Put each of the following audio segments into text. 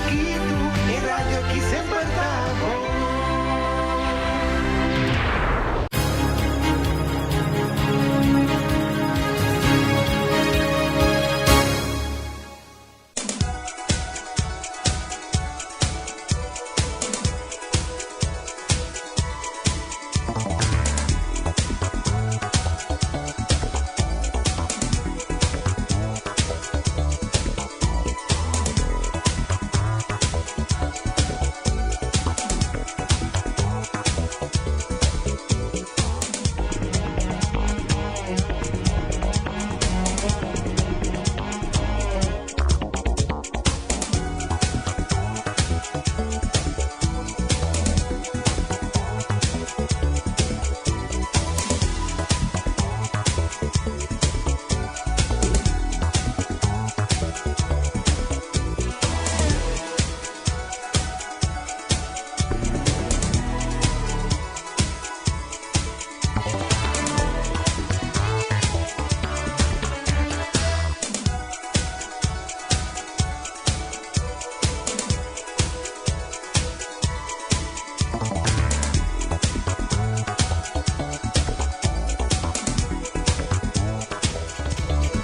chikitu, e radio aki semper ta bon.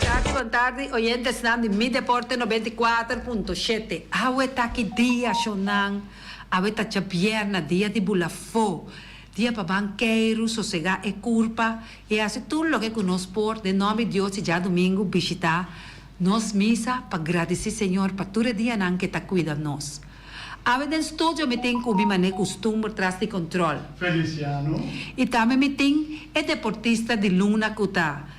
Tardi bon tardi oyentesnan di Mi Deporte 94.7 Awe ta ki dia shownan awe ta djabièrnè dia di bula fo dia pa ban keiru sosegá e kurpa i hasi tur loke ku nos por den nòmber di Dios i djadumingu bishitá nos misa pa gradisí Señor pa tur e dianan ke ta kuida nos. Awe den studio mi tin ku mi man'é kustumber tras di kontrol. Feliciano. I tambe mi tin e deportista di luna ku ta.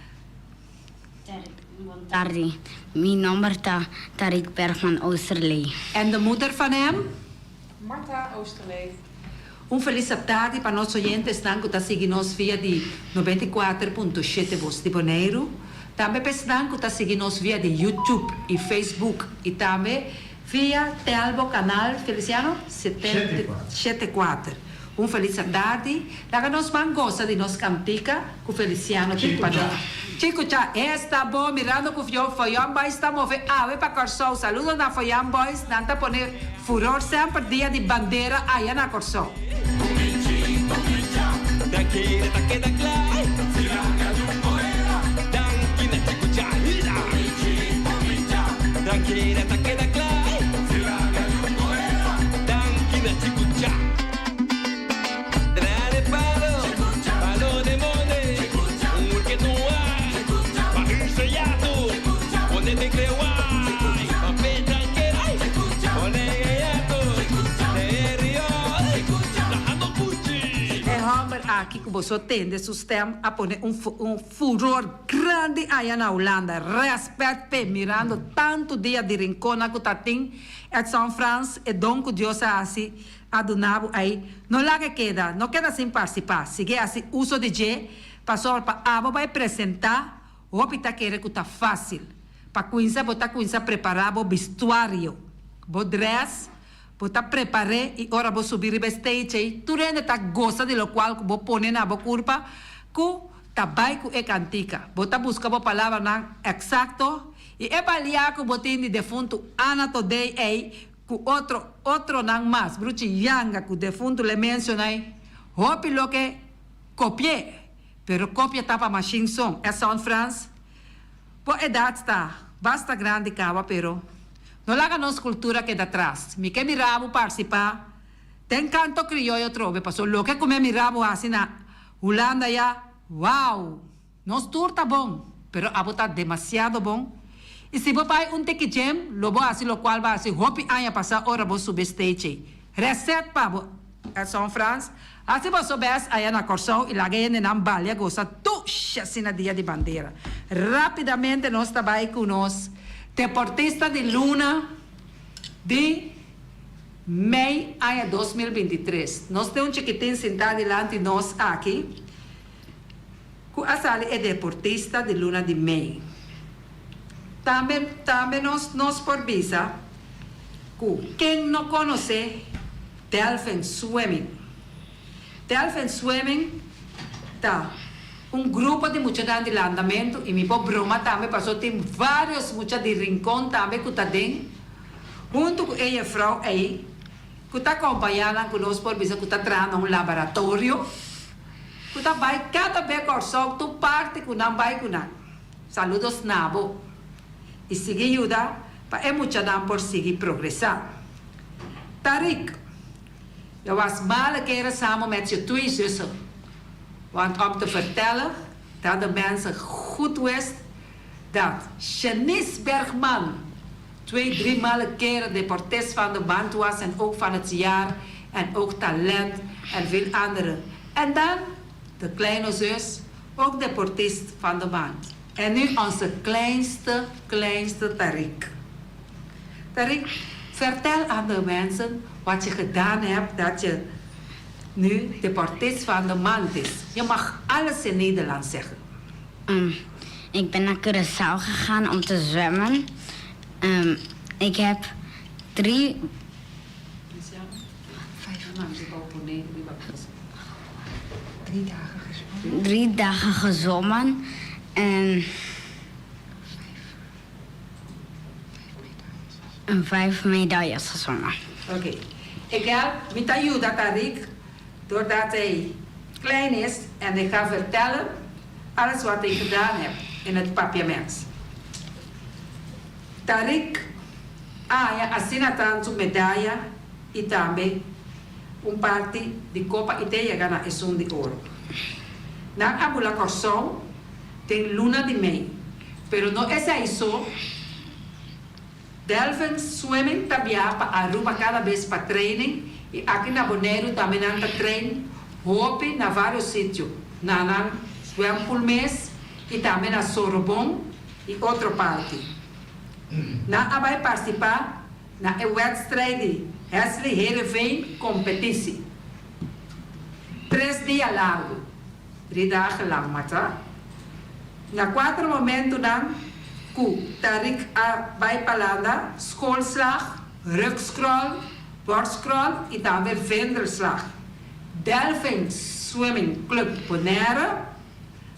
Bon tardi. Mi nomber ta Tarik Bergman Oosterlee. En de moeder van hem? Martha Oosterlee. Un felis atardi pa nos oyentesnan ku ta sigui nos via di 94.7 Bos di Boneiru. Tambe pa esnan ku ta sigui nos via di YouTube i Facebook i tambe via Telbo Kanal, Feliciano? 74. Un felis atardi. Laga nos ban gosa di nos kantika ku Feliciano tin pa nos. Chico Cha, Esta bo mirando ku Foyan Boys ta move awe pa Kòrsou. Saludo na Foyan Boys, nan ta pone furor semper dia di bandera aya na Kòrsou. E hòmber aki ku boso tende su stèm a pone un un furor grandi aya na Hulanda. Rèspèt p'e mirando tantu dia di rinkona ku ta tin Edson Frans e don ku Dios a hasi a duna bo ei, no laga keda, no keda sin partisipá, sigui hasi uso di dje, pasobra pa abo bai presentá, hopi ta kere ku ta fásil. Pa kuinsa bo ta kuinsa prepará bo bistuario, bo drès, bo ta prepar'é i ora bo subi riba e stage ei, tur hende ta gosa di lokual ku bo pone na bo kurpa ku ta bai ku e kantika. Bo ta buska bo palabranan eksakto i e balia ku bo tin di defuntu Ana Todey ei Ku otro otronan mas bruchi yanga ku defuntu le mencionai hopi loke kopié pero kopia ta pa mashin son Edson Frans bo edad ta basta grandi kawa pero no laga nos kultura keda tras mi ke mira bo parsipa den kanto krioyo trobe paso loke ku mi a mira bo hasi na Hulanda ya wow. Nos tur ta bon, pero abo ta demasiado bon. I si bo bai un tiki gym, lo bo hasi lokual bo a hasi hopi aña pasá ora bo subi stage ei. Reset pa bo, Edson Frans. Hasi boso best aya na Kòrsou i laga e hendenan balia gosa dushi asina dia di bandera. Rápidamente nos ta bai ku nos deportista di luna di mei aña 2023. Nos tin un chikitin sintá dilanti nos aki. Ku a sali e deportista di luna di mei. Tambe tambe nos nos por bisa ku ken no konosé Delphin Swimming. Delphin Swimming ta un grupo di muchanan di landamentu i mi por broma tambe paso tin varios mucha di Rincon tambe ku ta den. Huntu ku e jefrou ei ku ta kompañá nan ku nos por bisa ku ta traha na un laboratorio ku ta bai kada be Kòrsou tur parti ku nan bai ku nan. Saludos na bo i sigui yuda pa e muchanan por sigui progresá. Tarik, je was male keren samen met je twee zussen. Want om te vertellen dat de mensen goed wist dat Shanice Bergman twee, drie male keren deportist van de maand was en ook van het jaar en ook talent en veel andere. En dan de kleine zus, ook deportist van de maand. En nu onze kleinste, kleinste Tarik. Tarik, vertel aan de mensen wat je gedaan hebt dat je nu deportist van de maand is. Je mag alles in Nederland zeggen. Ik ben naar Curaçao gegaan om te zwemmen. Ik heb drie. 3 dagen gezwommen. 3 dagen gezwommen. En en vijf medailles gezwommen. Oké. Ik help met ajuda Tarik, doordat hij klein is en ik ga vertellen alles wat ik gedaan heb in het Papiaments. Tarik a haña asina tantu medaya i tambe un parti di kopa i te yega na esun di oro. Nan a bula Kòrsou den luna di mei, pero no esei so, Delfin Swimming ta biaha pa Aruba kada bes pa training i aki na Boneiru tambe nan ta train hopi na varios sitio, na nan zwempool mes i tambe na Sorobon i otro parti. Nan a bai partisipá na e wedstrijd di Hesley Heerenveen Competitie. 3 dia largu, 3 dagen lang, Marta. Na kuater momentunan ku Tarik a bai pa landa, schoolslag, rugcrawl, borstcrawl i tambe vlinderslag. Delfin Swimming Club Bonaire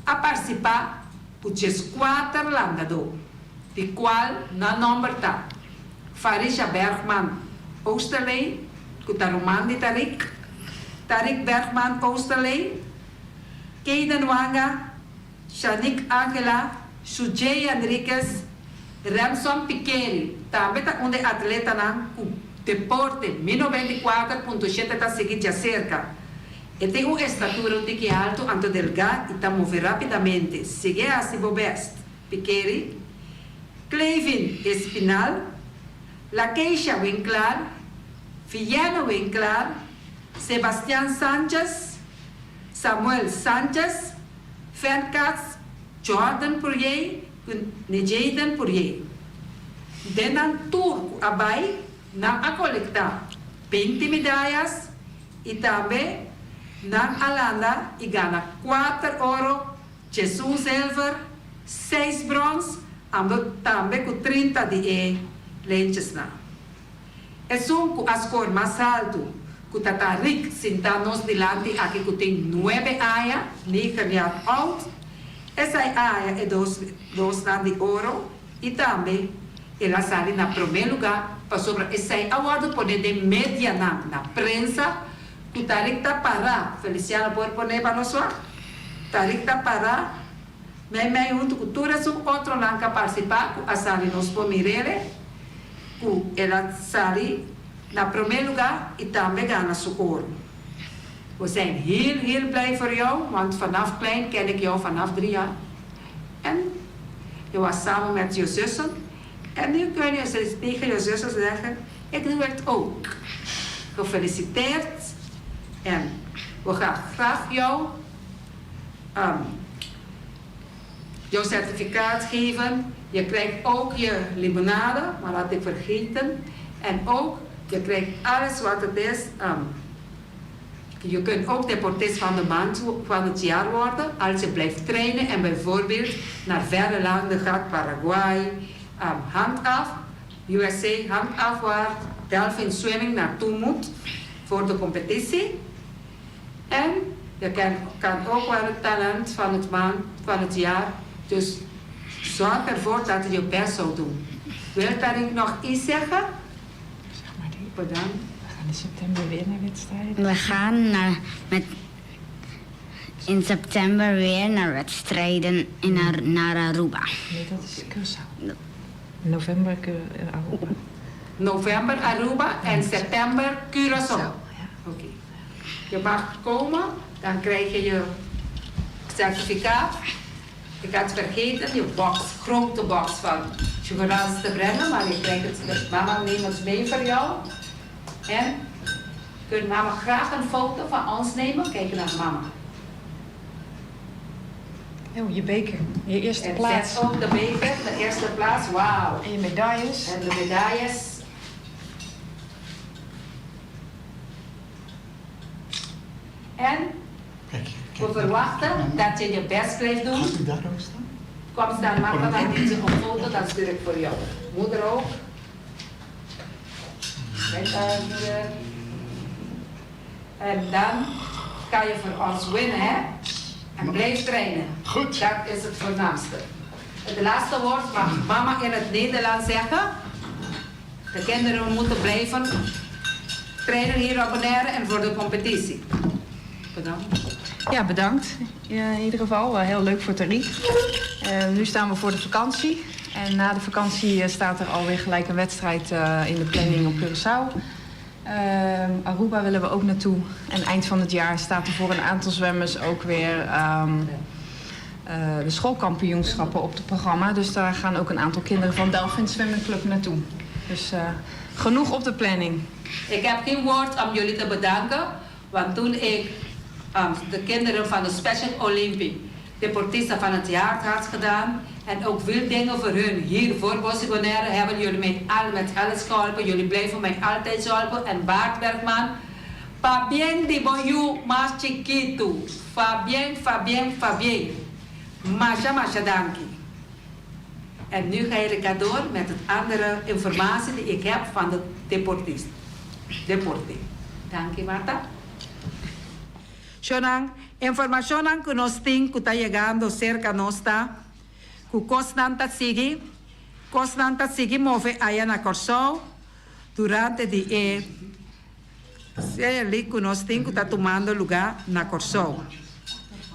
a partisipá ku 14 landadó, di kual nan nòmber ta Farisha Bergman Oosterlee, ku ta ruman di Tarik, Tarik Bergman Oosterlee, Keiden Wanga, Shanik Angela, Sujay Enriquez, Remson Piqueri, tambe ta un di e atletanan ku Deporte 94.7 ta sigui djaserka. E tin un estatura un tiki haltu anto delgá i ta move rápidamente. Sigui hasi bo bèst, Piqueri. Clevin Espinal, Lakeisha Winklar, Villena Winklar, Sebastian Sanchez, Samuel Sanchez, Fencats, Jordan Pourier ku Nejaden Pourier. Den nan tur ku a bai, nan a kolektá 20 medaya i tambe nan a landa i gana 4 oro, 11 zilver, 6 brons, anto tambe ku 30 di e lentjesnan. Esun ku a score mas haltu, ku ta Tarik sintá nos dilanti aki ku tin 9 aña, 9 jaar oud. Esei a haña e dosnan di oro i tambe el a sali na promé lugá pasobra esei a wòrdu poné den medianan na prensa ku Tarik ta pará. Feliciano por poné pa nos wak? Tarik ta pará meimei huntu ku tur esun otronan ku a partisipá ku a sali nos por mir'é ku el a sali na promé lugá i tambe gana su oro. We zijn heel, heel blij voor jou, want vanaf klein ken ik jou vanaf 3 jaar. En je was samen met je zussen. En nu kun je tegen je zussen zeggen, ik doe het ook. Gefeliciteerd. En we gaan graag jouw certificaat geven. Je krijgt ook je limonade, maar dat had ik vergeten. En ook, je krijgt alles wat het is. Je kunt ook deportist van de maand van het jaar worden als je blijft trainen en bijvoorbeeld naar verre landen gaat, Paraguay, hangt af, USA hangt af waar Delfin Swimming naartoe moet voor de competitie. En je kan ook wel het talent van het maand van het jaar. Dus zorg ervoor dat je je best zou doen. Wil Tarik nog iets zeggen? Bedankt. We gaan in september weer naar wedstrijden. We gaan naar, met, in september weer naar wedstrijden in Ar naar Aruba. Nee, dat is Curaçao. November Aruba. November Aruba en september Curaçao. Ja. Oké. Je mag komen, dan krijg je je certificaat. Ik had vergeten je box, grote box van chocolade te brengen, maar je krijgt het. Mama neemt het mee voor jou. En kunt mama graag een foto van ons nemen? Kijk naar mama. Oh, je beker. Je eerste En plaats. zet ook de beker, de eerste plaats. Wauw. En je medailles. En de medailles. En Kijk, we verwachten dat je je best blijft doen. Gaat u daar ook staan? Kom staan, maak dan niet een foto, dan stuur ik voor jou. Moeder ook. Kijk daar, moeder. En dan ga je voor ons winnen, hè? En blijf trainen. Goed. Dat is het voornaamste. Het laatste woord mag mama in het Nederlands zeggen. De kinderen moeten blijven trainen hier op Bonaire en voor de competitie. Bedankt. Ja, bedankt. Ja, in ieder geval, heel leuk voor Tariq. Nu staan we voor de vakantie. En na de vakantie staat er alweer gelijk een wedstrijd in de planning op Curaçao. Aruba willen we ook naartoe. En eind van het jaar staat er voor een aantal zwemmers ook weer de schoolkampioenschappen op het programma. Dus daar gaan ook een aantal kinderen van Delfin Swimming Club naartoe. Dus genoeg op de planning. Ik heb geen woord om jullie te bedanken, want toen ik de kinderen van de Special Olympic deportisten van het jaar had gedaan en ook veel dingen voor hun hier voor Bossi Bonaire hebben jullie mij al met alles geholpen. Jullie blijven mij altijd helpen. En Bart Werkman, Fabien di bo yu mas chikitu. Fabien, Fabien, Fabien. Masha, masha, danki. En nu ga ik door met het andere informatie die ik heb van de deportist. Deporte. Dank je, Marta. Shonan, informashonnan ku nos tin ku ta yegando serka nos ta ku kosnan ta sigui, kosnan ta sigui move aya na Kòrsou durante di e serie ku nos tin ku ta tumando lugá na Kòrsou.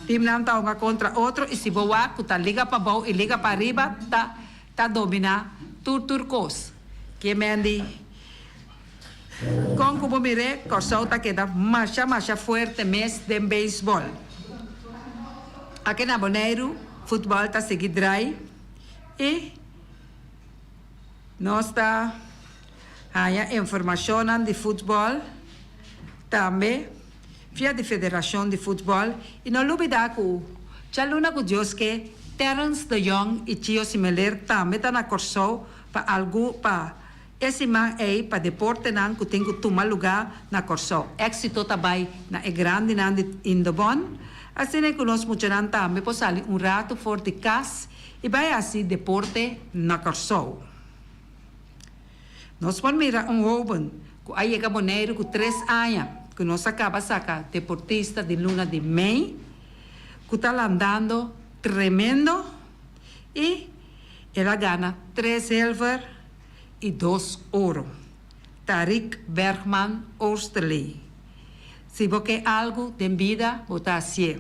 Timnan ta hunga kontra otro i si bo wak ku ta liga pabou i liga pariba ta ta dominá tur tur kos. Ke men di Kon ku bo mir'é, Kòrsou ta keda masha masha fuerte mes den beisbòl. Aki na Boneiru futbòl ta sigui drai i nos ta haña informashonnan di futbòl tambe via di federashon di futbòl i no lubidá ku djaluna ku Dios ke Terrence de Jong i Chio Simeler tambe ta na Kòrsou pa algu pa E siman ei pa deportenan ku tin ku tuma lugá na Kòrsou. Éksito ta bai na e grandinan di Indobon, asina ku nos muchanan tambe por sali un ratu for di kas i bai hasi deporte na Kòrsou. Nos por mira un hóben ku a yega Boneiru ku tres aña ku nos a kaba saka deportista di luna di mei ku ta landando tremendo i el a gana tres zilver i dos oro. Tarik Bergman Oosterlee Si bo ke algu den bida, bo ta hasié.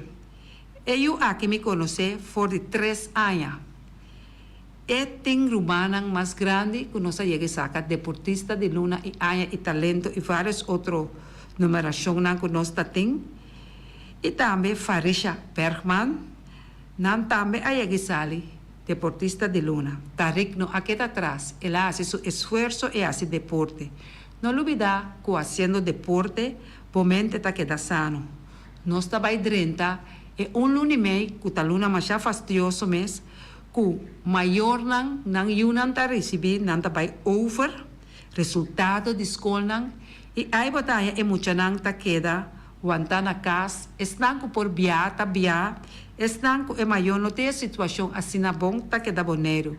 E yu aki mi konosé for di tres aña. E tin rumannan mas grandi ku nos a yega saka deportista di luna i aña i talento i vários otro numerashonnan ku nos ta tin. I tambe Farisha Bergman, nan tambe a yega sali. Deportista di luna, Tarik no a keda atras, el a hasi su esfuerso i hasi deporte. No lubidá ku hasiendo deporte bo mente ta keda sano. Nos ta bai drenta e un luna i mei ku ta luna masha fastioso mes ku mayornan nan yunan ta risibí nan ta bai over resultado di skolnan i ai bo ta haña e muchanan ta keda Wanta na kas, esnan ku por bia ta bia, esnan ku e mayor no tin e situashon asina bon ta keda Boneiru.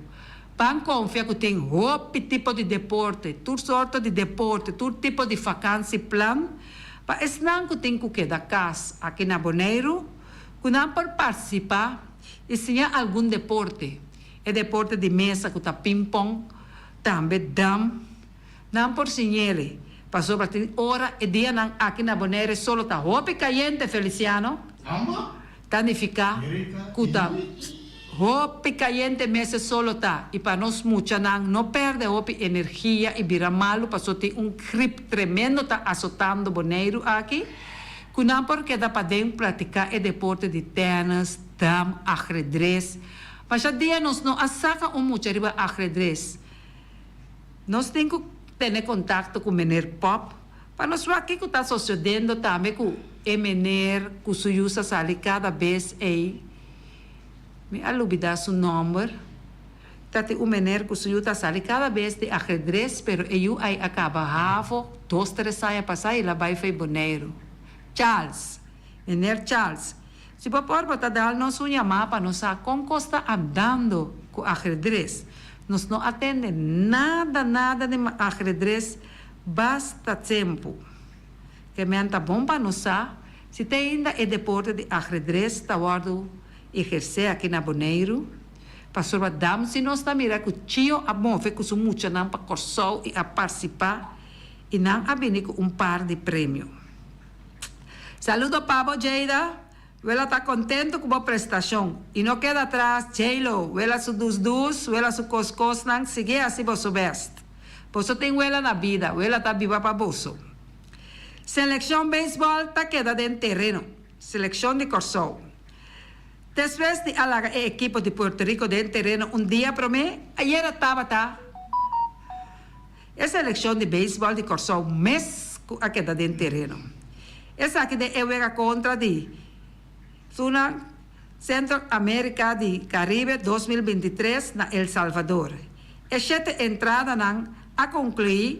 Ban konfia ku tin hopi tipo di deporte, tur sorto di deporte, tur tipo di fakansi plan pa esnan ku tin ku keda kas aki na Boneiru ku nan por partisipá i siña algun deporte, e deporte di mesa ku ta pingpong, tambe dam, nan por siñ'ele. Pasobra tin ora e dianan aki na Bonaire solo ta hopi kayente, Feliciano. Ta nifiká ku ta hopi kayente mes e solo ta i pa nos muchanan no pèrdè hopi energia i bira malu paso tin un grip tremendo ta asotando Boneiru aki ku nan por keda paden pratiká e deporte di tènis, dam, ahredres. Masha dia nos no a saka un mucha riba ahredres. Nos tin ku tene kontakto ku mener Pop pa nos wak kiko ta sosodendo tambe ku e mener ku su yu sa sali kada bes ei. Mi a lubida su nomber. Ta tin un mener ku su yu ta sali kada bes di ahedres pero e yu ei a kaba havo dos tres aña pasa i el a bai fei Boneiru. Charles. Mener Charles. Si bo por bo ta dal nos un yamá pa nos sa kon kos ta andando ku ahedres. Nos no a tende nada nada di ahedres basta tempu. Ke men ta bon pa nos sa si te ainda e deporte di ahedres ta wòrdu ehersé aki na Boneiru. Pasobra dam si nos ta mira ku Chio a move ku su muchanan pa Kòrsou i a parsipá i nan a bini ku un par di premio. Saludo pa bo Jada, wela ta contento cu bo prestacion y no keda atras J-Lo, wela su dus dus, wela su cos cosnan, sigui haci boso best. Boso tin wela na bida, wela ta biba pa boso. Seleccion baseball ta keda den tereno, seleccion di Corsou. Despues di a laga e ekipo di Puerto Rico den tereno un dia prome, ayera tabata. E selekshon di beisbòl di Kòrsou mes ku a keda den tereno. Esaki den e wega kontra di Zona Sentro Amerika di Karibe 2023 na El Salvador. E shete entradanan a konkluí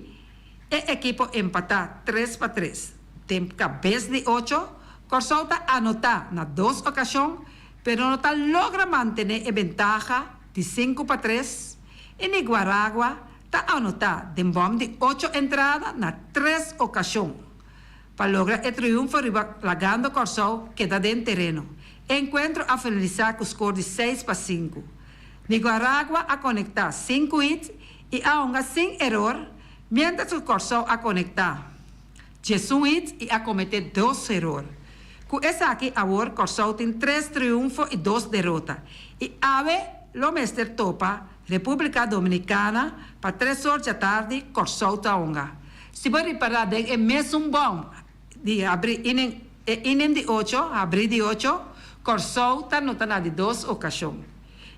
e ekipo empatá tres pa tres. Den kabes di ocho, Kòrsou ta anotá na dos okashon pero no ta logra mantené e bentaha di sinku pa tres i Niguaragua ta anotá den bòm di ocho entrada na tres okashon pa logra e triunfo riba lagando Kòrsou keda den tereno. E enkuentro a finalisá ku skor di seis pa sinku. Nicaragua a konektá sinku hit i a hunga sin eror, miéntras ku Kòrsou a konektá 11 hit i a kometé dos eror. Ku esaki awor Kòrsou tin tres triunfo i dos derota i awe lo mester topa Repúblika Dominikana pa tres or djatardi Kòrsou ta hunga. Si bo ripará den e mesun bòm di habrí inen e inen di ocho habrí di ocho, Kòrsou ta nota na di dos okashon.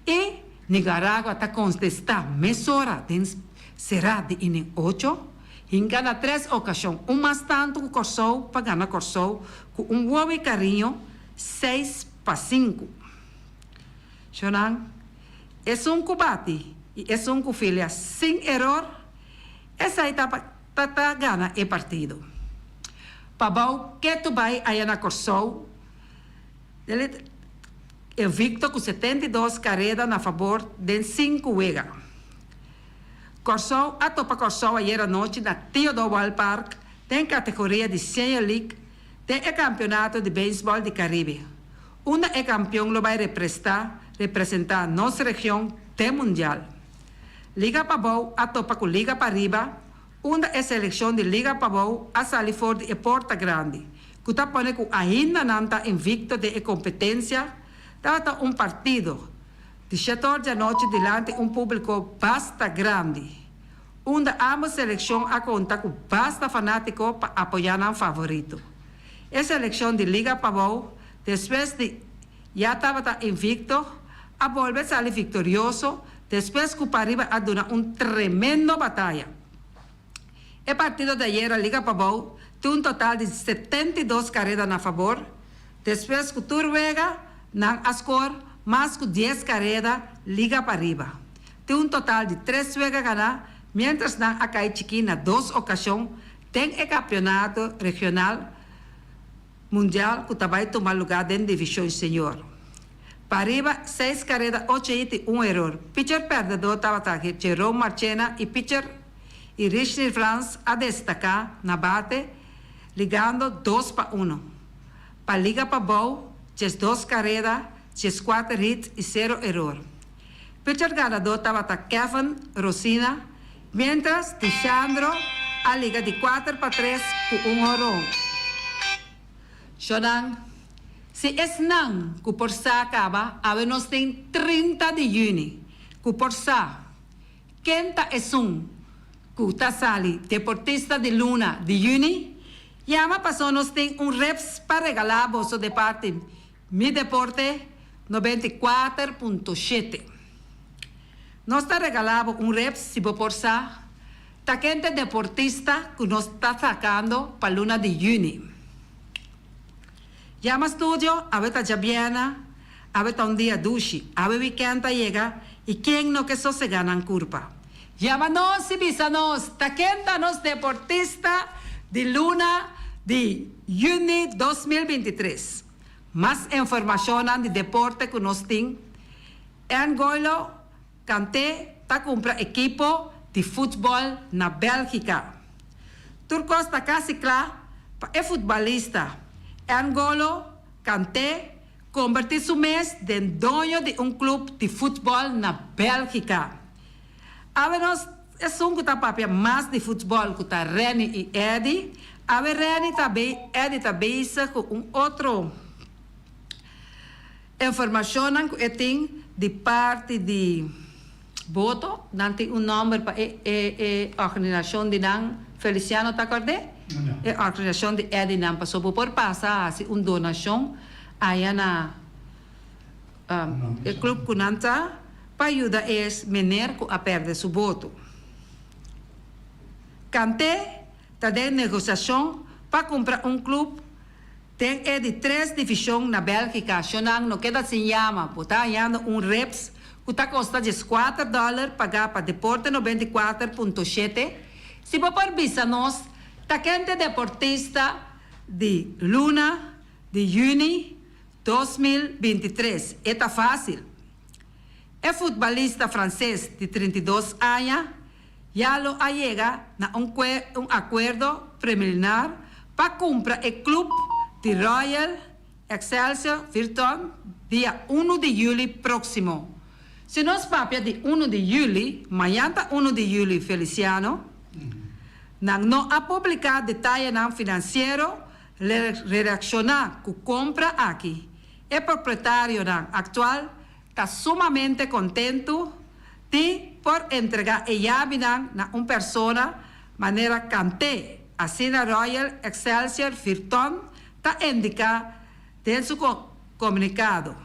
I Nicaragua ta kontestá mesora den será di inen ocho, hinka na tres okashon, un mas tantu ku Kòrsou pa gana Kòrsou ku un wowi kariño 6-5. Shonnan, Esun ku bati i esun ku filia sin eror, esei ta ta ta gana e partido. Pabou ketu bai aya na Kòrsou, invicto ku 72 kareda na fabor den sinku wega. Kòrsou a topa Kòrsou ayera nochi na Theodore Wall Park den kategoria di Senior League den e kampionato di beisbòl di Karibe. Unda e kampion lo bai represtá, representá, nos region den Mundial. Liga Pabou a topa ku Liga Pariba, unda e selekshon di Liga Pabou a sali for di e porta grandi, ku ta pone ku ainda nan ta invikto den e kompetensia. Tabata un partido di shetor djanochi dilanti un públiko basta grandi, unda ámbos selekshon a konta ku basta fanátiko pa apoyá nan favorito. E selekshon di Liga Pabou despues di ya tabata invicto, a bolbe sali victorioso despues cu Pariba a duna un tremendo bataya. E partido di ayera Liga Pabou tin un total di 72 careda na fabor, despues cu tur wega nan a score mas cu dies careda Liga Pariba tin un total di tres wega gana mientras nan a cay chiki na dos ocasion den e campeonato regional Mundial ku ta bai tuma lugá den Divishon Senior. Pariba, seis kareda, ocho hit i un eror. Picher pèrdedó tabata Jerome Marchena i picher i Richney Frans a destaká na bate ligando dos pa uno. Pa Liga Pabou, 12 kareda, 14 hit i sero eror. Picher ganadó tabata Kevin Rosina, miéntras Tishandro. a liga di 4-3 ku un horon. Shonan, si esnan ku por sa kaba awe nos tin 30 di yüni ku por sa ken ta esun ku ta sali deportista di luna di yüni, yama paso nos tin un reps pa regalá boso de parti Mi Deporte 94.7. Nos ta regalá bo un reps si bo por sa ta ken ta e deportista ku nos ta sakando pa luna di yüni. Yama studio, awe ta djabièrnè, awe ta un dia dushi, awe wikènt ta yega i ken no ke sosegá nan kurpa? Yama nos i bisa nos ta ken ta nos deportista di luna di yüni 2023. Mas informashonnan di deporte ku nos tin, N'Golo Kanté ta kumpra ekipo di futbòl na Bèlgika. Tur kos ta kasi kla pa e futbalista N'Golo Kanté kombertí su mes den doño di un klup di futbòl na Bèlgika. Awe nos esun ku ta papia mas di futbòl ku ta Renny i Eddy. Awe Renny ta bei Eddy ta bezig ku un otro informashonnan ku e tin di parti di boto. Nan tin un nòmber pa e e e organisashon di nan. Feliciano ta kòrd'é? E organisashon di Eddy nan pasobra bo por pasa hasi un donashon aya na E club cu nan ta pa yuda es meneer cu a perde su boto. Kanté ta den negociacion pa cumpra un club den e di tres division na Belgica. Shonan no keda sin yama, bo ta hañando un reps cu ta costa 14 dollar paga pa Deporte 94.7. Si bo por bisa nos ta ken t'e deportista di luna di juni 2023, e ta fásil. E futbalista franses di 32 aña ya lo a yega na un un akuerdo preliminar pa kumpra e klup di Royal Excelsior Virton dia unu di yüli próksimo. Si nos papia di unu di yüli, mañan ta unu di yüli, Feliciano. Nan no a publiká detayenan finansiero Reakshoná ku kompra aki, e proprietarionan aktual ta sumamente kontentu di por entregá e yabinan na un persona manera Kanté, asina Royal Excelsior Virton ta indiká den su komunikado.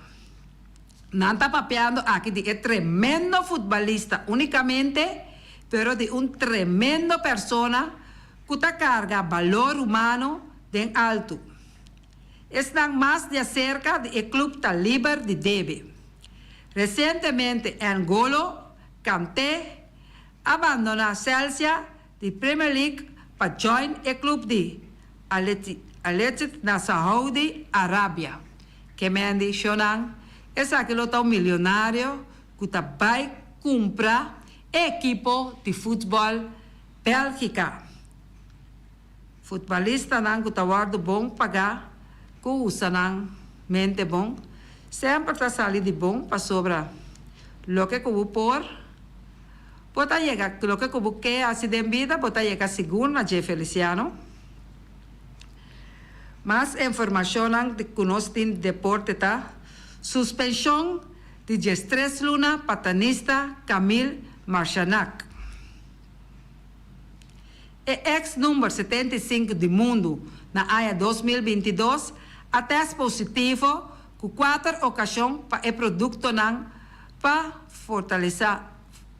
Nan ta papiando aki di e tremendo futbalista únikamente, pero di un tremendo persona ku ta karga balor humano den altu. Esnan mas di aserka di e klup ta liber di debe. Resientemente N'Golo Kanté a bandoná Chelsea di Premier League pa join e klup di Al-Ittihad na Saudi Arabia. Kemendi Shonan, esaki lo ta un milionario ku ta bai kumpra e ekipo di futbòl Bélgika. Futbalistanan ku ta wòrdu bon pagá ku usa nan mente bon, semper ta sali di bon pasobra loke ku bo por, bo ta yega, loke ku bo ke hasi den bida bo ta yega sigur na dje. Feliciano. Mas informashonnan ku nos tin di deporte ta, Suspenshon di 13 luna pa tenista Kamil Marchanac. E eks number 75 di mundu na aña 2022 a tèst positivo ku kuater okashon pa e produktonan pa fortalesá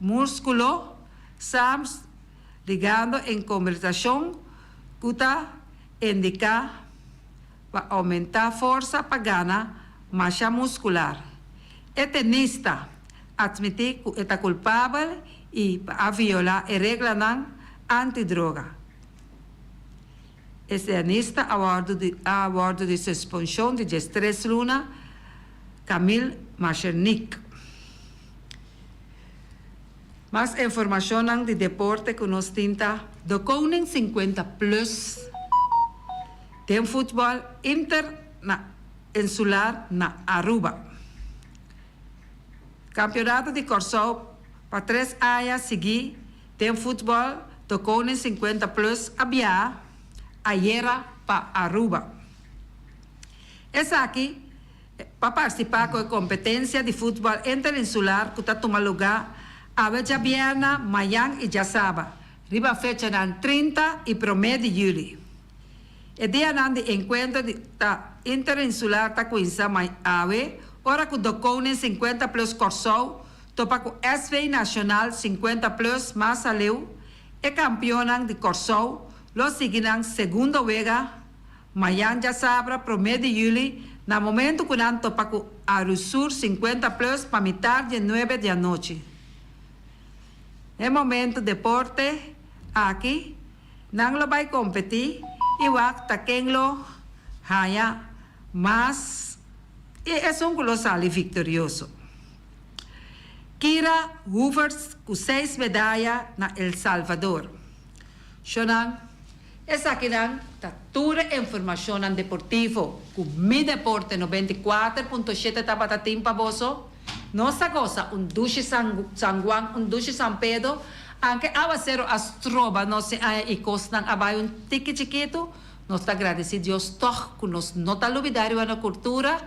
múskulo, SARMs, ligando en kombersashon ku ta indiká pa oumentá forsa pa gana masha muskular. E tenista atmití ku e ta kulpabel i pa a violá e reglanan anti-droga. E tenista a wòrdu di a wòrdu di suspenshon di 13 luna, Kamil Marchernik. Mas informashonnan di deporte ku nos tin ta. De Koning 50 Plus den futbòl inter na insular na Aruba. Kampionato di Kòrsou pa tres aña sigui den futbòl. De Koning 50 Plus a biaha ayera pa Aruba. Esaki pa partisipá ku e kompetensia di futbòl interinsular ku ta tuma lugá awe djabièrna, mayan i djasaba, riba fechanan 30 i promé di yüli. E dianan di enkuentro di ta interinsular ta kuminsá awe ora ku De Koning 50 Plus Kòrsou topa ku SV Nacional 50 Plus mas aleu, e kampionnan di Kòrsou lo sigui nan segundo wega mayan djasabra promé di yüli na momentu ku nan topa ku Arusur 50 Plus pa mitar dje nuebe di anochi. E momentu deporte aki nan lo bai kompetí i wak ta ken lo haña mas i esun ku lo sali viktorioso. Kira Hoevertsz ku seis medaya na El Salvador. Shonnan, esakinan ta tur e informashonnan deportivo ku Mi Deporte 94.7 tabata tin pa boso. Nos a gosa un dushi San Juan, un dushi San Pedro, anke awasero a stroba nos e aña i kosnan a bai un tiki chikitu. Nos ta gradeci Dios toch cu nos no ta lubida riba nos cultura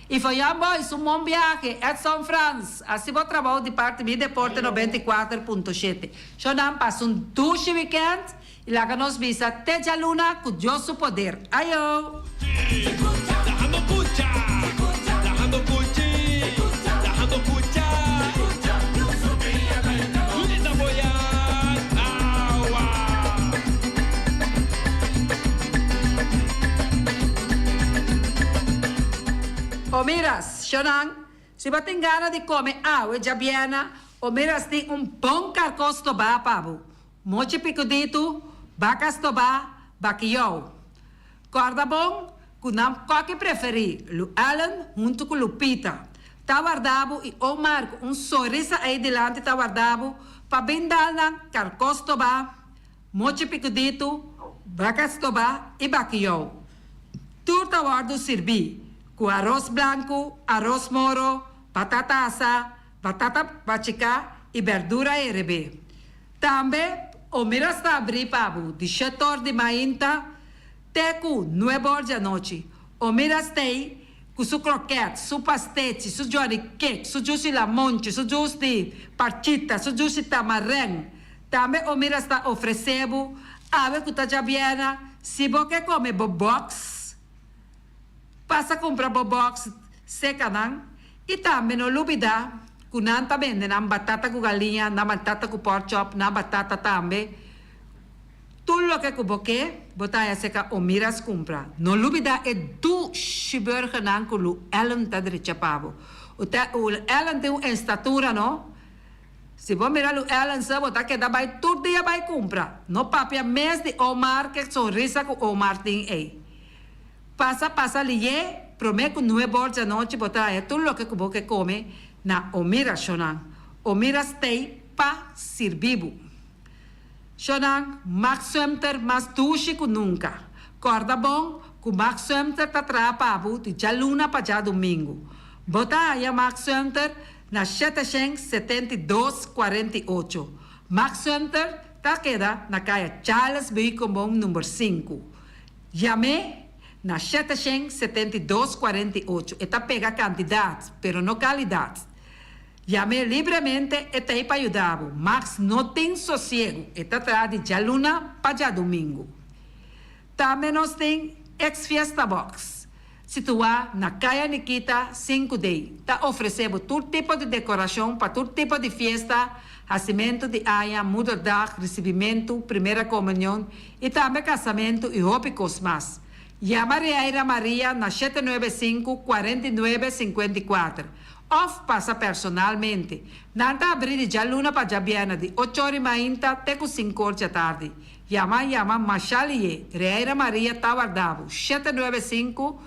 y for Young Boys un bon biahe Edson Frans haci bo trabou di parti Mi Deporte 94.7 Sho nan pasa un dushi weekend y laga nos bisa te djaluna cu Dios su poder Ayo! O miras, shonnan, si bo tin gana di kome awe djabièrna, o miras tin un bon karkó stobá pa bo. Mochi pikuditu, baka stobá, bakiyou. Kòrda bon ku nan kòki preferí, Lu Ellen huntu ku Lupita, ta warda bo i Omar ku un sonrisa ei dilanti ta warda bo pa bin dal nan karkó stobá, mochi pikuditu, baka stobá i bakiyou. Tur ta wòrdu sirbí ku aros blanku, aros moro, batata asá, batata bachiká i bèrdura herebé. Tambe, Omiras ta abrí pa bo di shetor di mainta te ku nuebor di anochi. Omiras t'ei ku su krokèt, su pastechi, su johnny cake, su juice di lamonchi, su juice di parchita, su juice di tamarèn. Tambe Omiras ta ofresé bo awe ku ta djabièrna si bo ke kome bo bòks. Pasa kumpra bo bòks seka nan i tambe no lubidá ku nan ta bende nan batata ku galiña, nan batata ku pòrchòp, nan batata tambe. Tur loke ku bo ke, bo ta haña seka Omiras kumpra. No lubidá e dushi burgernan ku Lu Ellen ta drecha pa bo. Lu Ellen tin un estatura no. Si bo mira Lu Ellen sa bo ta keda bai tur dia bai kumpra. No papia mes di Omar ke sonrisa ku Omar tin ei. Pasa pasa liyé, promé ku nuebor djanochi bo ta haña tur loke ku bo ke kome na Omira Shonan. Omira stei pa sirbi bo. Shonan, Max Sumter mas dushi ku nunka. Kòrda bon ku Max Sumter ta traha pa bo di djaluna pa djadumingu. Bo ta haña Max Sumter na 772 48. Max Sumter ta keda na kaya Charles Beukenboom number sinku. Yam'é na 772 48. E ta pega kantidat, pero no kalidat. Yam'é libremente, e ta ei pa yuda bo. Max no tin sosiegu, e ta traha di djaluna pa djadumingu. Tambe nos tin Ex Fiesta Box, situá na Kaya Nikita sinku D. Ta ofresé bo tur tipo di dekorashon pa tur tipo di fiesta, hasimentu di aña, moederdag, risibimentu, primera komunion i tambe kasamentu i hopi kos mas. Yama Riaira Maria na 795 49 54 òf pasa personalmente. Nan ta abrí di djaluna pa djabièrnè di ocho or i mainta te ku sinku or djatardi. Yama yama Mashalie, Riaira Maria ta warda bo, 795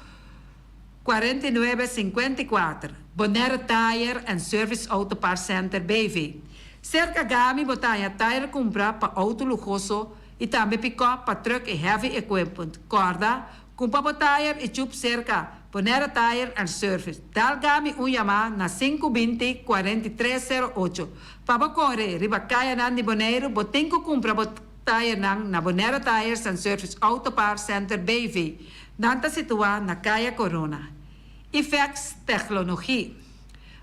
49 54, Bonaire Tire and Service Auto Parts Center BV. Serka Gami bo ta haña tire kumpra pa outo luhoso i tambe pikòp pa trùk i heavy equipment. Kòrda, kumpra bo tire i chup serka Bonaire Tire and Service. Dal Gami un yamá na 5 20 43 08. Pa bo kore riba kayanan di Boneiru bo tin ku kumpra bo. Tayernan na Bonaire Tires and Service Auto Parts Center BV. Nan ta situá na Kaya Corona. Ifex Techlonogie.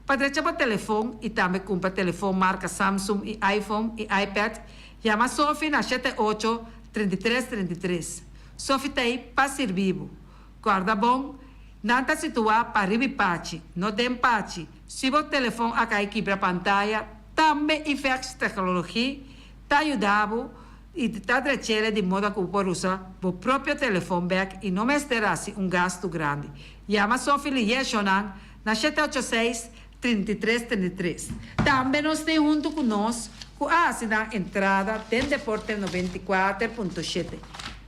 Pa drecha bo telefon i tambe kumpra telefon marka Samsung i iPhone i iPad, yama Sophie na shete ocho, 33 33. Sophie t'ei pa sirbi bo. Kòrda bon, nan ta situá pa riba i pachi, no den pachi. Si bo telefon a kai kibra pantaya, tambe Ifex Technologie ta yuda bo i ta drech'ele di moda ku bo por usa bo propio telefon bèk i no mester hasi un gastu grandi. Yama Sophie Liyeshonan na shete ocho seis, 33 33. Tambe nos tin huntu ku nos ku a hasi nan entrada den Deporte 94.7.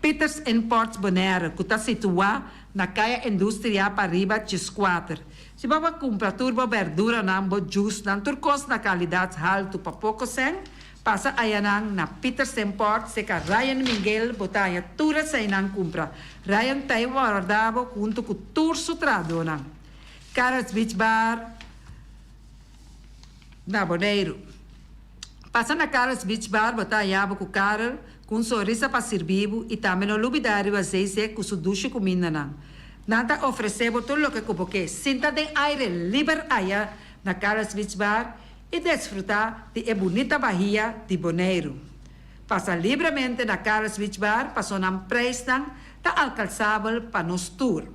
Pieters Imports Bonaire ku ta situá na Kaya Industria pariba Chiskuater. Si bo a kumpra tur bo berduranan, bo jusnan, tur kos na kalidat haltu pa poko sèn, pasa ayanan na Pieters Import seka Ryan Miguel bo ta haña tur eseinan kumpra. Ryan ta e warda bo huntu ku tur su trahadónan. Carrots Beach Bar na Boneiru. Pasa na Carrots Beach Bar bo ta haña bo ku Karel ku un sonrisa pa sirbi bo i tambe no lubidá riba Zeezee ku su dushi kumindanan. Nan ta ofresé bo tur loke ku bo ke. Sinta den aire liber aya na Carrots Beach Bar i desfrutá di e bunita bahia di Boneiru. Pasa libremente na Carrots Beach Bar paso nan preisnan ta alkansabel pa nos tur.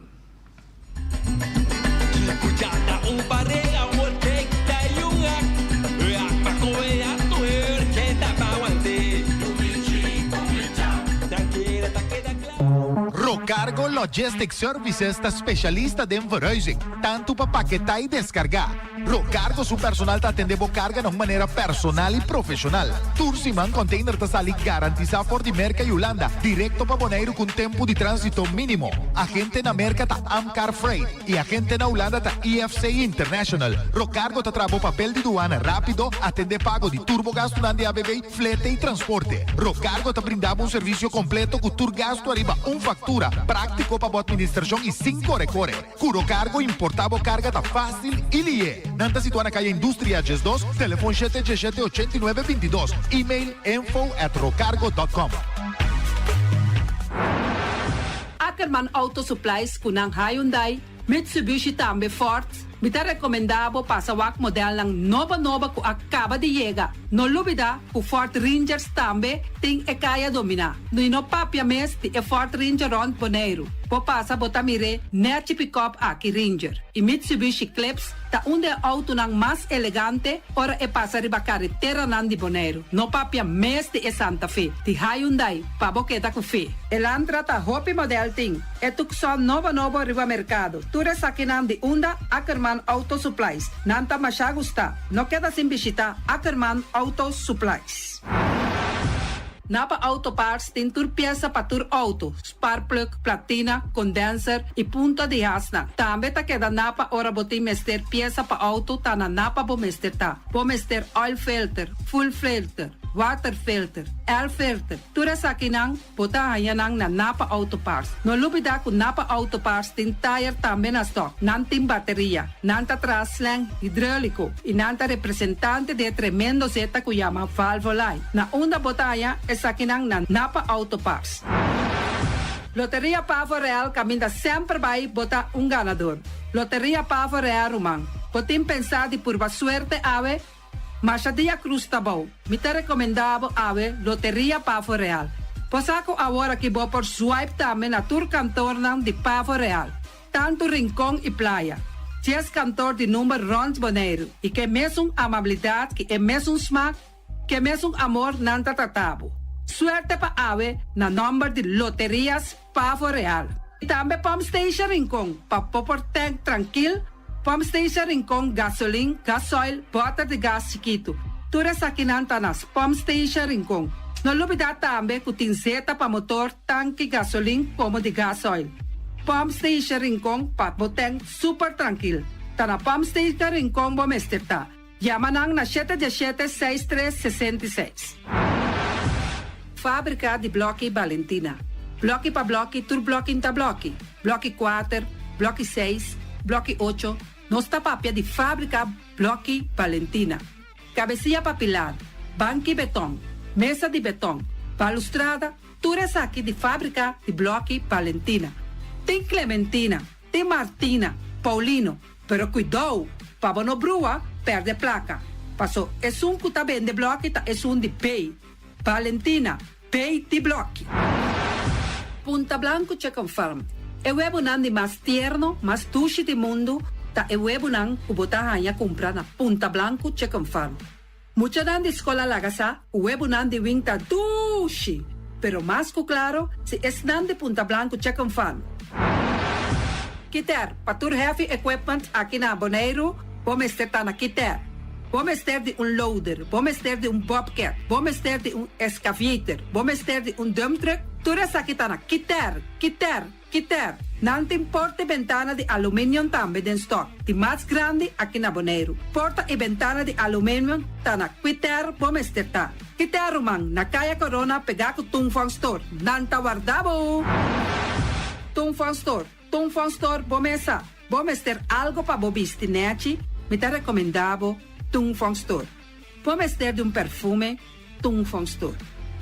Rocargo Logistics Services ta specialista den verhuizing, tanto pa paketá y descargá. Rocargo su personal ta atendé bo carga na un manera personal y profesional. Tur siman container ta sali garantisa for di Merca y Hulanda directo pa Boneiru cu un tempo di transito minimo. Agente na Merca ta Amcar Freight y agente na Hulanda ta IFC International. Rocargo ta traha bo papel di duana rapido, atendé pago di tur bo gastunan di ABB, flete y transporte. Rocargo ta brinda bo un servicio completo cu tur gastu ariba un factura, practico pa bo administracion y sin core core. Ku Rocargo importá bo karga ta fásil i lié. Nan ta situá na Kaya Industria 12, telefon shete diesshete ochenta i nuebe 22, email info at rocargo dot com. Ackerman Auto Supplies ku nan Hyundai, Mitsubishi tambe Ford, mi ta rekomendá bo pasa wak modelnan nobo nobo ku a kaba di yega. No lubidá ku Ford Rangers tambe tin e kaya dominá. I no papia mes di e Ford Ranger rònt Boneiru. Bo pasa bo ta mir'é nèchi pikòp aki Ranger i Mitsubishi Eclipse ta un di e outonan mas elegante ora e pasa riba kareteranan di Boneiru. No papia mes di e Santa Fe di Hyundai pa bo keda ku fe. Elantra ta hopi modèl tin e Tucson nobo nobo riba merkado. Tur esakinan di unda Ackerman Auto Supplies. Nan ta masha gustá. No keda sin bishitá Ackerman Auto Supplies. Napa Auto Parts tin tur piesa pa tur auto, sparkplug, platina, condenser y punta di hasnan. Tambe ta keda Napa ora bo tin mester piesa pa auto ta na Napa bo mester ta. Bo mester oil filter, fuel filter, water filter, air filter, tur esakinan Bo ta haña nan na Napa Auto Parts. No lubidá ku Napa Auto Parts tin tayer tambe na stòk. Nan tin bateria. Nan ta traha slang hidróliko i nan ta representante di e tremendo zeta ku yama Valvoline. Na unda bo ta haña esakinan na Napa Auto Parts. Loteria Pavo Real kaminda semper bai bo ta un ganador. Loteria Pavo Real ruman. Bo tin pensá di purba suerte awe? Masha dia Cruz ta bou. Mi ta recomenda bo awe Loteria Pavo Real. Bo sa cu awor aki bo por swipe tambe na tur kantornan di Pavo Real, tanto Rincon y Playa. Dies kantor di number rond Boneiru y ke mesun amabilidad ki e mesun smak, ke mesun amor nan ta trata bo. Suerte pa awe na nomber di Loterias Pavo Real. Y tambe Pump Station Rincon pa bo por tank trankil. Pump Station Rincon, gasolin, gasoil, bòter di gas chikitu. Tur esakinan ta na Pump Station Rincon. No lubidá tambe ku tin zeta pa motor, tanki, gasolin komo di gasoil. Pump Station Rincon pa bo tèn super trankil. Ta na Pump Station Rincon bo mester ta. Yama nan na shete diesshete seis tres 66. Fábrika di blòki Balentina. Blòki pa blòki tur blòki n'ta blòki. Blòki kuater, blòki seis, blòki ocho, nos ta papia di fábrika blòki Balentina. Kabesia pa pilar, banki betòn, mesa di betòn. Balustrada, tur esaki di fábrika di blòki Valentina. Tin Clementina, tin Martina, Paulino, pero kuidou pa bo no brua pèrdè plaka, paso esun ku ta bende blòki ta esun di B. Valentina, B di blòki. Punta Blanco Chicken Farm, E webonan di mas tierno, mas dushi di mundu ta e webonan ku bo ta haña kumpra na Punta Blanco Chicken Farm. Muchanan di skol a laga sa ku webonan di win ta dushi, pero mas ku klaro si esnan di Punta Blanco Chicken Farm. Kiter, pa tur heavy equipment aki na Boneiru, bo mester ta na Kiter. Bo mester di un loader, bo mester di un bobcat, bo mester di un excavator, bo mester di un dump truck, tur esaki ta na Kiter, Kiter, Kiter. Nan tin porta i bentana di aluminium tambe den stock, di mas grandi aki na Boneiru. Porta i bentana di aluminium ta na Kiter bo mester ta. Kiter ruman, na Kaya Corona pegá ku Tung Fong Store. Nan ta warda bo! Tung Fong Store, Tung Fong Store bo mesa. Bo mester algo pa bo bisti nechi, mi ta rekomendá bo Tung Fong Store. Bo mester di un perfume, Tung Fong Store.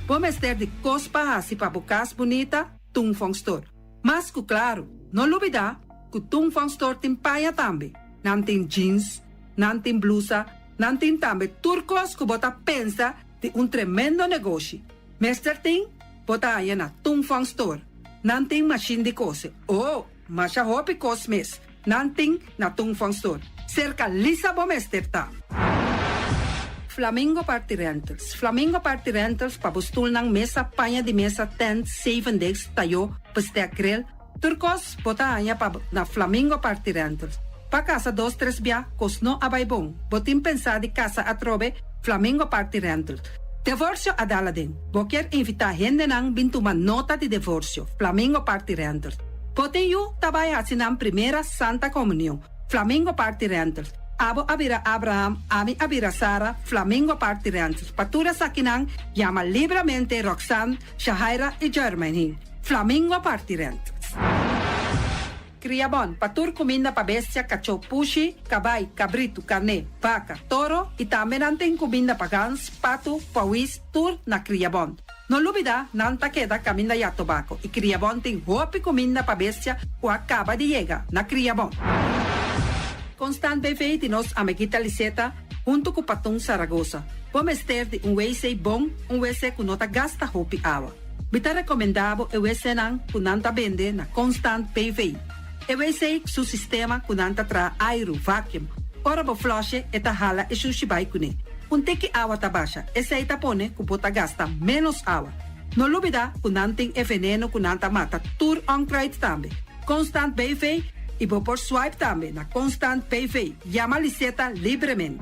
Bo mester di kos pa hasi pa bo kas bunita, Tung Fong Store. Mas ku klaru, no lubidá ku Tung Fong Store tin paña tambe. Nan tin jeans, nan tin blusa, nan tin tambe tur kos ku bo ta pensa di un tremendo negoshi. Mester tin, bo ta haña na Tung Fong Store. Nan tin mashin di kose. Oh, masha hopi kos mes nan tin na Tung Fong Store. Serka Lisa bo mester ta. Flamingo Party Rentals Flamingo Party Rentals pa bo stulnan, mesa, paña di mesa, tent, zevendegs, tayó, bestek, grill, tur kos bo ta haña pa na Flamingo Party Rentals. Pa kasa dos tres bia kos no a bai bon, bo tin pensá di kasa atrobe, Flamingo Party Rentals. Devorsio a dal aden. Bo kier invitá hendenan bin tuma nota di devorsio, Flamingo Party Rentals. Bo tin yu ta bai hasi nan primera Santa Komunion, Flamingo Party Rentals. Abo a bira Abraham, ami a bira Sara, Flamingo Party Rentals. Pa tur esakinan, yama libramente Roxanne, Shahaira i Jermaine. Flamingo Party Rentals. Kria bon, pa tur kuminda pa bestia, kachó, pushi, kabai, kabritu, karné, baka, toro i tambe nan tin kuminda pa gans, patu, pawis, tur na Kria Bon. No lubida, nan ta keda kaminda ya tobako i Kria Bon tin hopi kuminda pa bestia ku a kaba di yega na Kria Bon. Constant BV di nos amiguita Liseta huntu ku Patun Saragosa. Bo mester di un wc bon, un wc ku no ta gasta hopi awa. Mi ta rekomendá bo e wcnan ku nan ta bende na Constant BV. E wc su sistema ku nan ta traha airu, vacuum. Ora bo flush'e e ta hala e shushi bai kuné. Un tiki awa ta basha, esei ta pone ku bo ta gasta ménos awa. No lubidá ku nan tin e veneno ku nan ta mata tur onkruid tambe. Constant BV i bo por swipe tambe na Constant BV. Yama Liseta libremente.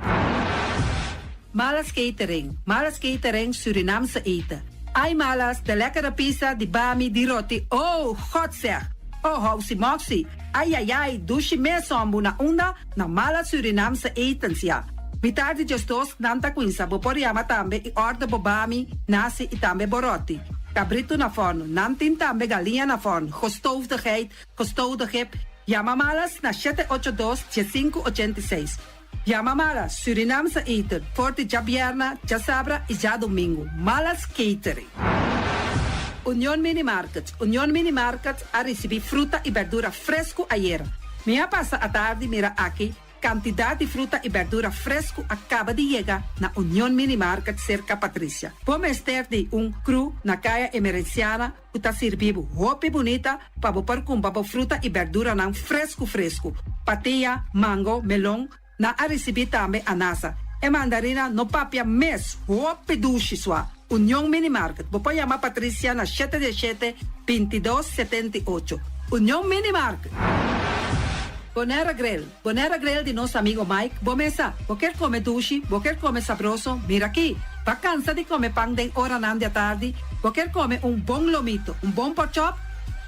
Malas Catering, Malas Catering Surinaamse eten. Ai Malas, de lekkere pizza, di bami, di roti, oh, God zeg! Oh, housi moxi, ai ai ai, dushi mes hombu na unda? Na Malas Surinaamse etens, ya. Mitar di djesdos nan ta cuinsa, bo por yama tambe y order bo bami, nasi y tambe bo roti. Cabrito na forno, nan tin tambe galiña na forno, gestoofde geit, gestoofde kip. Yama Malas na shete ocho dos, diesinku ochenta i seis. Yama Malas, Surinaamse eten, for di djabierna, djasabra y djadomingo. Malas Catering. Union Mini Market, Union Mini Market a ricibi fruta y berdura fresco ayera. Mi a pasa atardi mira aki cantidad di fruta y berdura fresco a caba di yega na Union Mini Market cerca Patricia. Bo mester di un crew na Caya Emerenciana ku ta sirbi bo hopi bunita pa bo por kumpra bo fruta i berduranan fresku fresku. Patia, mango, melon, nan a risibí tambe anasa. E mandarina no papia mes, hopi dushi sua. Union Mini Market, bo por yama Patricia na shete dieshete, bintidos, setenta i ocho. Union Mini Market. Bonera Grill, Bonera Grill di nos amigo Mike, bo mesa, bo kier come dushi, bo kier come sabroso, mira aki. Bo a cansa di come pan den oranan di atardi, bo kier come un bon lomito, un bon porkchop,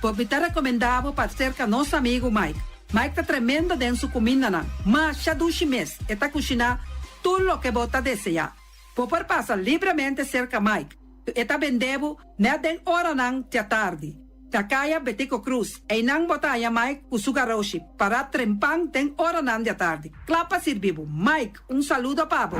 bo mi ta recomenda bo pa cerca nos amigo Mike. Mike ta tremendo den su cumindanan, masha dushi mes, e ta cushina tur loke bo ta desea. Bo por pasa libremente cerca Mike, e ta bende bo net den oranan di atardi. Na Caya Betico Croes, einan bo ta haya Mike cu su garoshi, para trempan den oranan di atardi. Cla pa sirbi bo. Mike, un saludo pa bo.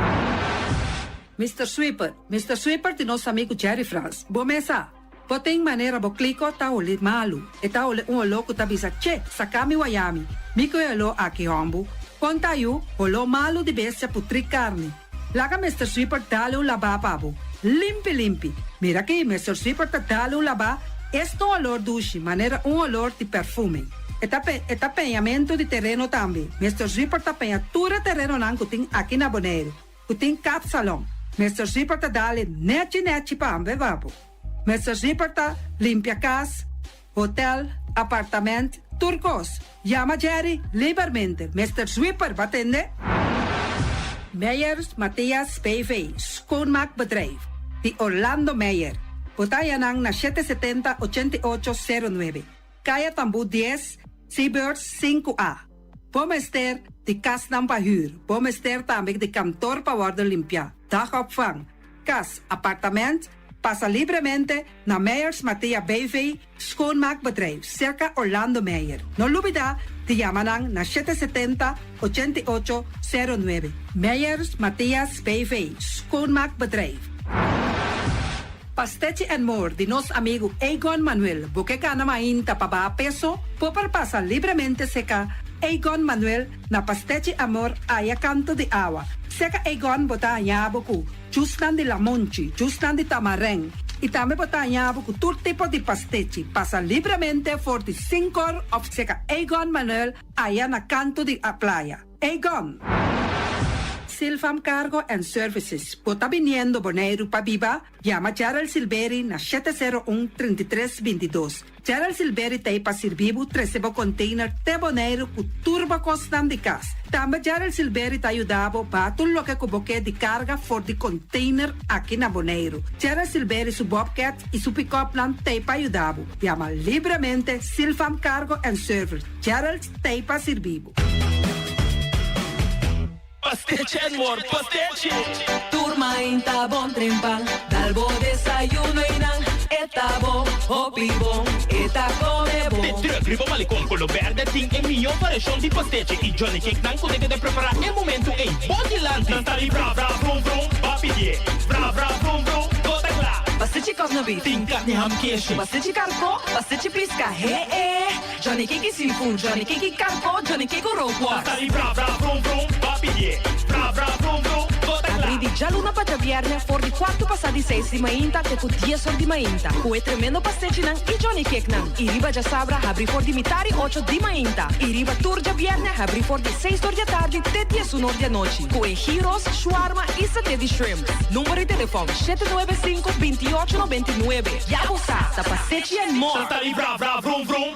Mister Sweeper, Mister Sweeper di nos amigu Jerry Frans. Bo mes sa. Bo tin manera bo kliko ta holi malu. E ta holi un oló ku ta bisa che, saka mi wayami. Mi ku e oló aki hòmbu. Kon ta yu, holó malu di bestia putrí karni. Laga Mister Sweeper dale un labá pa bo. Limpi limpi. Mira aki, Mister Sweeper ta dale un labá, esta un olor dushi, manera un olor di perfume. E ta e ta peñamentu di tereno tambe. Mister Sweeper ta peña tur e terenonan ku tin aki na Boneiru. Ku tin kapsalon. Mister Zipper ta dale nechi nechi pa ambe babo. Mister Zipper ta limpia kas, hotel, apartament, tur kos. Yama Jerry libermente. Mister Zwipper, bo a tende? Meyers Mathias BV, Schoonmaakbedrijf, di Orlando Meyer. Bo ta haña nan na 770 88 09, Kaya Tambú 10, Seabirds 5A. Bo mester di kasnan pa hür. Bo mester tambe di kantor pa wòrdu limpiá, dagopvang, kas, apartament. Pasa libremente na Meyers Mathea BV Schoonmaakbedrijf, serka Orlando Meyer. No lubidá di yama nan na 770 88 09. Meyers Mathias BV Schoonmaakbedrijf. Pastechi and More di nos amigu Egon Manuel. Bo ke gana mainta pa baha peso? Bo por pasa libremente seka Egon Manuel na Pastechi Amor aya kanto di awa. Seka Egon bo ta haña bo ku jusnan di lamonchi, jusnan di tamarèn i tambe bo ta haña bo ku tur tipo di pastechi. Pasa libremente for di sinkor òf seka Egon Manuel aya na kanto di playa. Egon! Silvam Cargo and Services, bo ta biniendo Boneiru pa biba? Yama Gerald Silberi na 701 33 22. Gerald Silberi t'ei pa sirbi bo trese bo container te Boneiru ku tur bo kosnan di kas. Tambe Gerald Silberi ta yuda bo baha tur loke ku bo ke di karga for di container aki na Boneiru. Gerald Silberi su bobcat i su pick-upnan t'ei pa yuda bo. Yama libremente Silvam Cargo and Service. Gerald t'ei pa sirbi bo. Pastechi and More, pastechi! Tur mainta bon trempan, dal bo desayuno y nan e ta bon, hopi bon, e ta come bon. De truck riba Malecon color berde tin e miyo variacion di pastechi y Johnny Cake nan cu ta keda prepara e momento ey bo dilanti. Nan ta di bra bra vrum vrum, ba pidie, bra bra vrum vrum, bo ta cla. Pastechi cosna beef. Tin carni ham keshi. Pastechi carco, pastechi pisca, he eh. Johnny Cake seafood, Johnny Cake carco, Johnny Cake rookworst. Nan ta di bra bra vrum vrum, ba pidie, bra bra vrum vrum, bo ta cla. Abri di djaluna pa djabièrnè for di kuartu pasá di seis di mainta te ku dies or di mainta ku e tremendo pastechinan i Johnny Cakenan. I riba djasabra habri for di mitari ocho di mainta i riba tur djabièrnè habri for di seis or di atardi te diesun or di anochi ku e gyros, shawarma i saté di shrimp. Number di telefòn, 795 28 99. Ya bo sa, ta Pastechi and More! Nan ta di bra bra vrum vrum.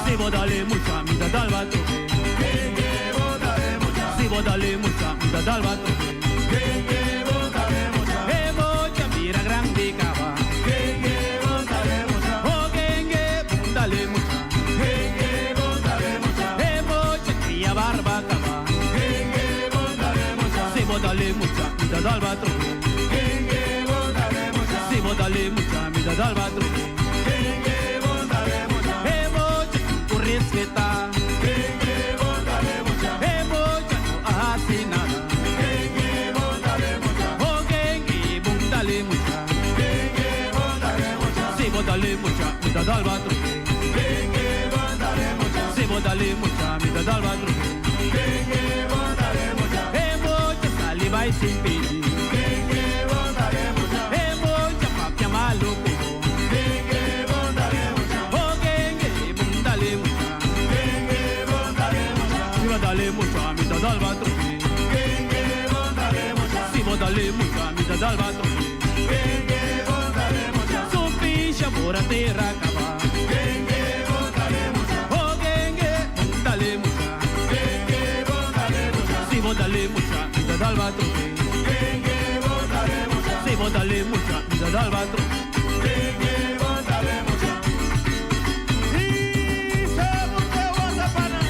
Si bo dale mucha, mi ta dal ba trobe. Si bo dale mucha, mi ta dal ba trobe. E mucha bira grandi caba. Oh, genge, dale mucha. E mucha cria barba caba. Si bo dale mucha, mi ta dal ba trobe. Si bo dale mucha, mi ta dal ba trobe. E mucha cu respeta. E mucha no haci nada. Oh, genge, bon dale mucha. Si bo dale mucha, mi ta dal ba trobe. Si bo dale mucha, mi ta dal ba trobe. E mucha sali bay sin pidi. E mucha papia malo cu bo. Oh, genge, bon dale mucha. Si bo dale mucha, mi ta dal ba trobe. Si bo dale mucha, mi ta dal ba trobe. Su pisha por a tera caba. Oh, genge, bon dale mucha. Si bo dale mucha, mi ta dal ba trobe. Si bo dale mucha, mi ta dal ba trobe. Y se guasapana.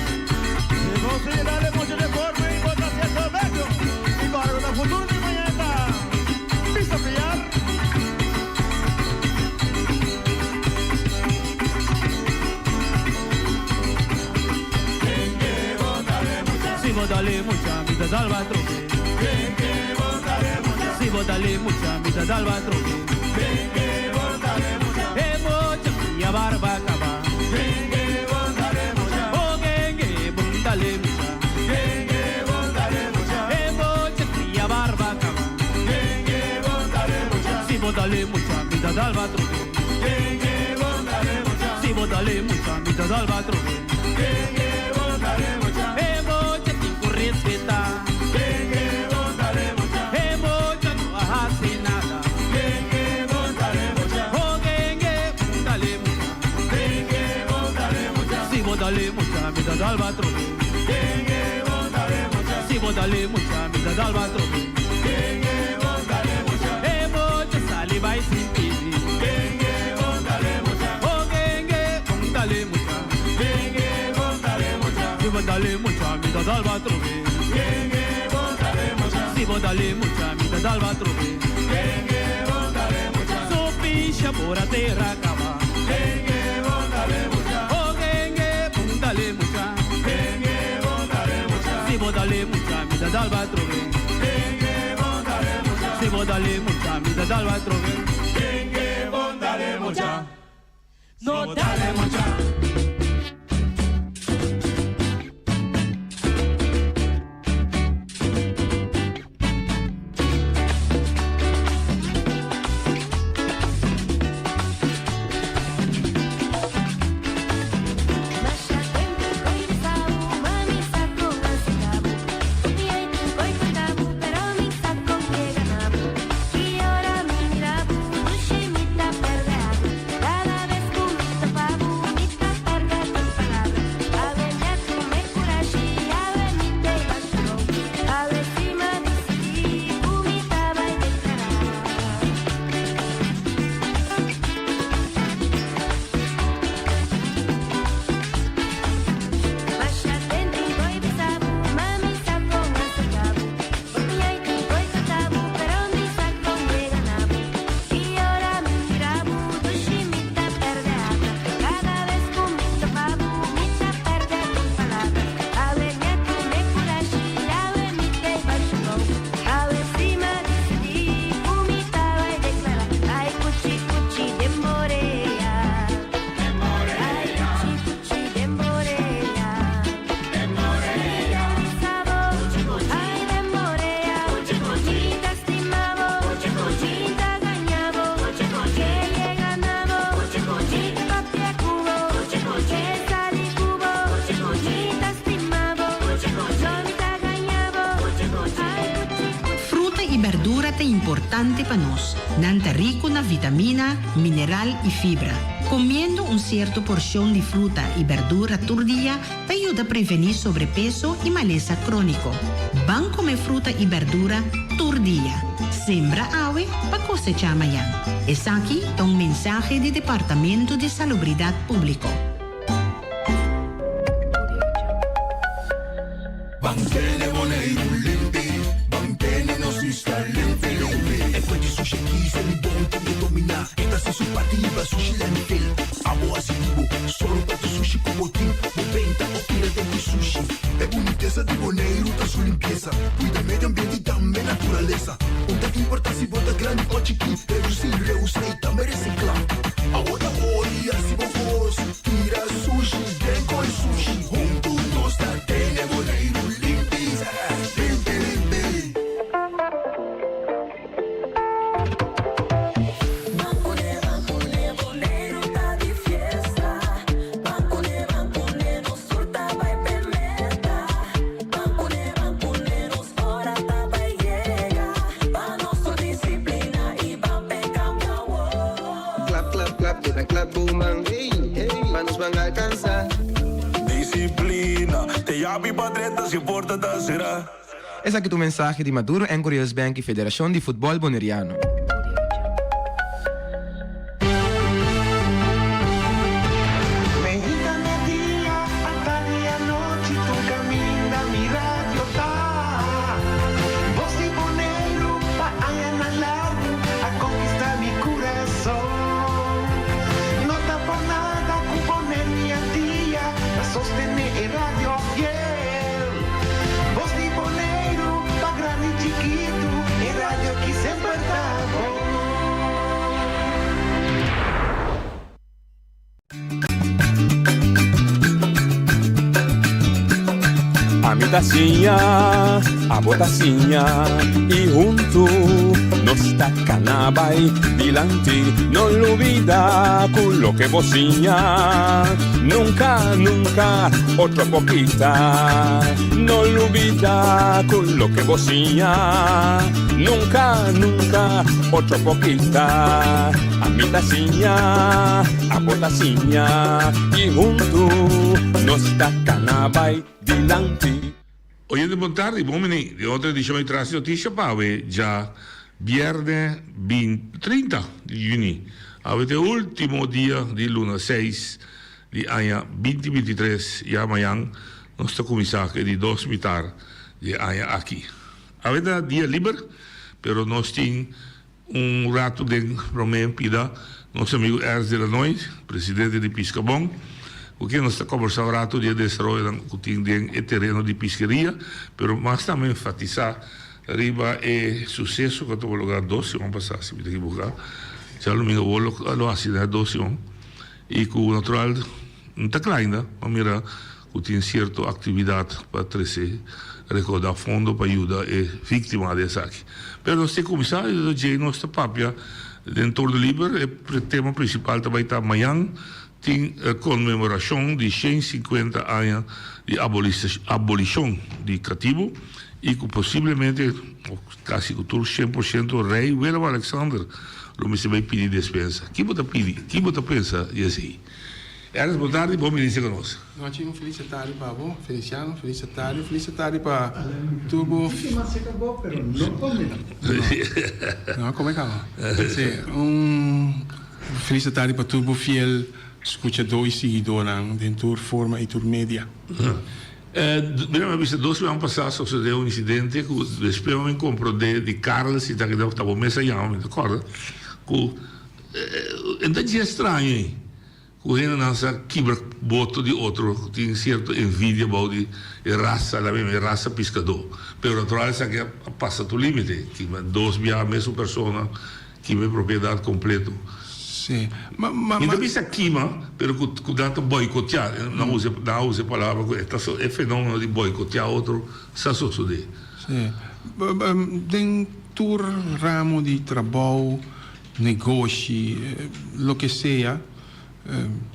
Si bo dale mucho de forma y bota hacia bello. Y para el futuro de mañana. Pisa pillar. bo dal e mucha, mi ta dal bo atrobe. Si bo dal e mucha, mi ta dal bo atrobe. E mucha cria barba caba. Oh, genge, bon dal e mucha. E mucha cria barba caba. Si bo dal e mucha, mi ta dal bo atrobe. Si bo dal e mucha, mi ta dal bo atrobe. E mucha tin cu respeta. E mucha no a haci nada. Oh, genge, bon dal e mucha. Si bo dal e mucha, mi ta dal bo atrobe. Si bo dal e mucha, mi ta dal bo atrobe. E mucha sali bay sin pidi. Oh, genge, bon dal e mucha. Si bo dal e mucha, mi ta dal bo atrobe. Si bo dal e mucha, mi ta dal bo atrobe. Su pisha bora tera caba. Oh, genge, bon dal e mucha. Si bo dal e mucha, mi ta dal bo atrobe. Si bo dal e mucha, mi ta dal bo atrobe. No dal e mucha. Fruta y berdura ta importante pa nos. Nan ta rico na vitamina, mineral y fibra. Comiendo un cierto porcion di fruta y berdura tur dia ta yuda preveni sobrepeso y malesa cronico. Ban come fruta y berdura tur dia. Sembra awe pa cosecha mañan. Esaki ta un mensahe di Departamento di Salubridad Publico. Ban tene Boneiru limpi, ban tene nos isla limpi limpi. E kos di sushi aki Selibon tin di dominá. E ta hasi su parti hiba sushi landfill. Abo hasi di bo, sòru pa tur sushi ku bo tin. Bo benta òf tira den di sushi. E bunitesa di Boneiru ta su limpiesa. Kuida medio ambiente i tambe naturalesa. No ta importá si bo ta grandi òf chikí. Redusí, reusá i tambe resiklá. Abo ta ori, hasi bo kos. Tira sushi, den koi sushi. Huntu nos ta tene Boneiru limpi. Limpi, limpi. Klap, klap, klap, den klap bo man. Hey, hey, pa nos ban alkansá. Disiplina, te yabi pa drenta si porta ta será. Esaki ta un mensahe di Maduro Anchor Bank y Federacion di Futbol Boneriano. Mainta merdia, atardi anochi, tur kaminda mi radio ta. Bos di Boneiru, pa añanan largu, a konkistá mi kurason. No ta pa nada ku Boneiru i Antia, ta sostené e radio fiel. Ami ta siña, abo ta siña y hunto nos ta cana bay dilanti. No lubida cu loke bo siña nunca, nunca otro por kita. No lubida cu loke bo siña nunca, nunca otro por kita. Ami ta siña, abo ta siña y hunto nos ta cana bay dilanti. Oyente bon tardi, bon bini den otro edicion di Tras di Noticia pa awe dja bierne bin 30 di juni. Awe ta e ultimo dia di luna seis di aña binti 23, ya mañan nos ta cuminsa cu e di dos mitar di e aña aki. Awe ta dia liber, pero nos tin Un ratu den promé pida nos amigu Ernst de Lannoy, presidente di Piscabon, ku ken nos ta kòmbersá un ratu di e desaroyonan ku tin den e tereno di piskeria, pero mas tambe enfatisá riba e suseso ku a tuma lugá dos siman pasá, si mi ta ekiboká, djadumingu awor lo hasi na e dos siman, i ku natural no ta kla ainda, pa mira ku tin sierto aktividat pa trese rekoudá fondo pa yuda e víktima di esaki. Pero nos tin kuminsá i djei nos ta papia den Torno Liber. E tema prinsipal ta bai ta mañan tin konmemorashon di 150 aña di abolishon di katibu i ku posiblemente òf kasi ku tur shen por shento Rei Willem Alexander lo mester bai pidi despensa. Ki bo ta pidi? Ki bo ta pensa di esei? Ernst, bon tardi, bon bini serka nos. Nochi, un felis tardi pa bo, Feliciano, felis tardi, felis tardi pa tur bo. No a come caba. Si, un felis tardi pa tur bo fiel scuchador y siguidornan den tur forma y tur media. Mira, mi a bisa dos siman pasá sosodé un incidente cu despues mi comprondé di Carlos si ta keda ta bo mes a yama, mi ta corda cu e ta dje straño ei. Ku hendenan sa kibra boto di otro, ku tin sierto envidia bou di e rasa, la misma e rasa piskadó. Pero natural esaki a pasa tur límite, kibra dos biaha mesun persona, kima e propiedat kompleto. Sí. Ma, ma, Mi ta bisa kima, pero ku ku nan ta boikoteá, nan usa nan a usa e palabra ku e ta e fenómeno di boikoteá otro sa sosodé. Sí. Den tur ramo di trabou, negoshi, loke sea,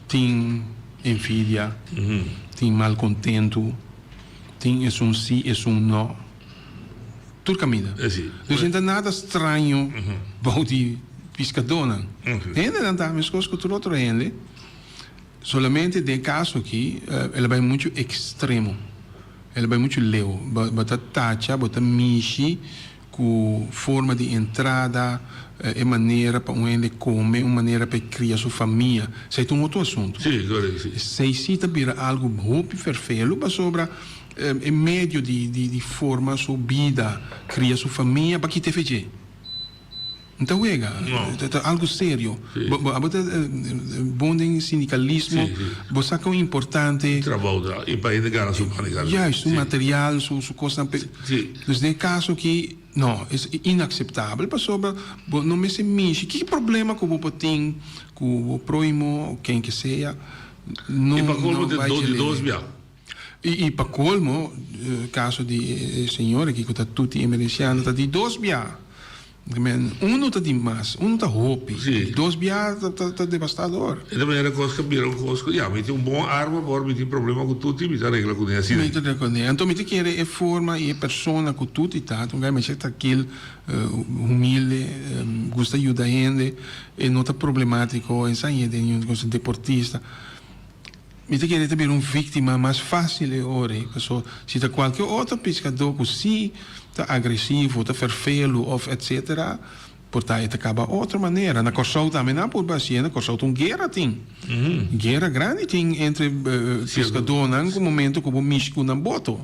tin envidia, tin malcontentu, tin esun si, esun no, tur caminda. Dus no ta nada straño bou di piscadónan. Hendenan ta mescos cu tur otro hende, solamente den e caso aki el a bay mucho extremo, el a bay mucho leu. Bo ta tacha, bo ta mishi. Ku forma di entrada, e manera pa un hende kome, un manera pa e kria su famia. Esei ta un otro asuntu. Sí, korekto, sí. Esei sí ta bira algu hopi ferfelu pasobra e medio di di forma su bida, kria su famia, pa kita e fedje. No ta wega, ta algu serio. Bo abo ta bon den sindikalismo, bo sa kon importante. Trabou ta i pa hende gana su pan i gana. Juist, su material, su kosnan. Dus den e kaso aki, no, es inakseptabel pasobra bo no mester mishi. Ki problema ku bo por tin ku bo prohimo o ken ke sea, no I pa kolmo bai di dje dos bia. I pa kolmo, kaso di e señor aki ku ta Tuti Emerenciano ta di dos bia. Men, unu ta di mas, unu ta hopi, dos bia ta devastador. E ta manera kos ka bira un kos ku ya, mi tin un bon arma, por mi tin problema ku Tuti, mi ta regla kuné asina. Mi ta regla kuné. Anto mi ta kere e forma i e persona ku Tuti ta, ta un guy masha trankil, humilde, gusta yuda hende, e no ta problemátiko, e sa hende den un deportista. Mi ta kere ta bira un víktima mas fásil e ora ei, paso si ta kualke otro piskadó ku sí ta agresivo, ta ferfelu òf etsetera, por ta e ta kaba otro manera. Na Kòrsou tambe nan a purba hasié, na Kòrsou ta un guera tin, guera grandi tin entre piskadónan ku momento ku bo mishi ku nan boto.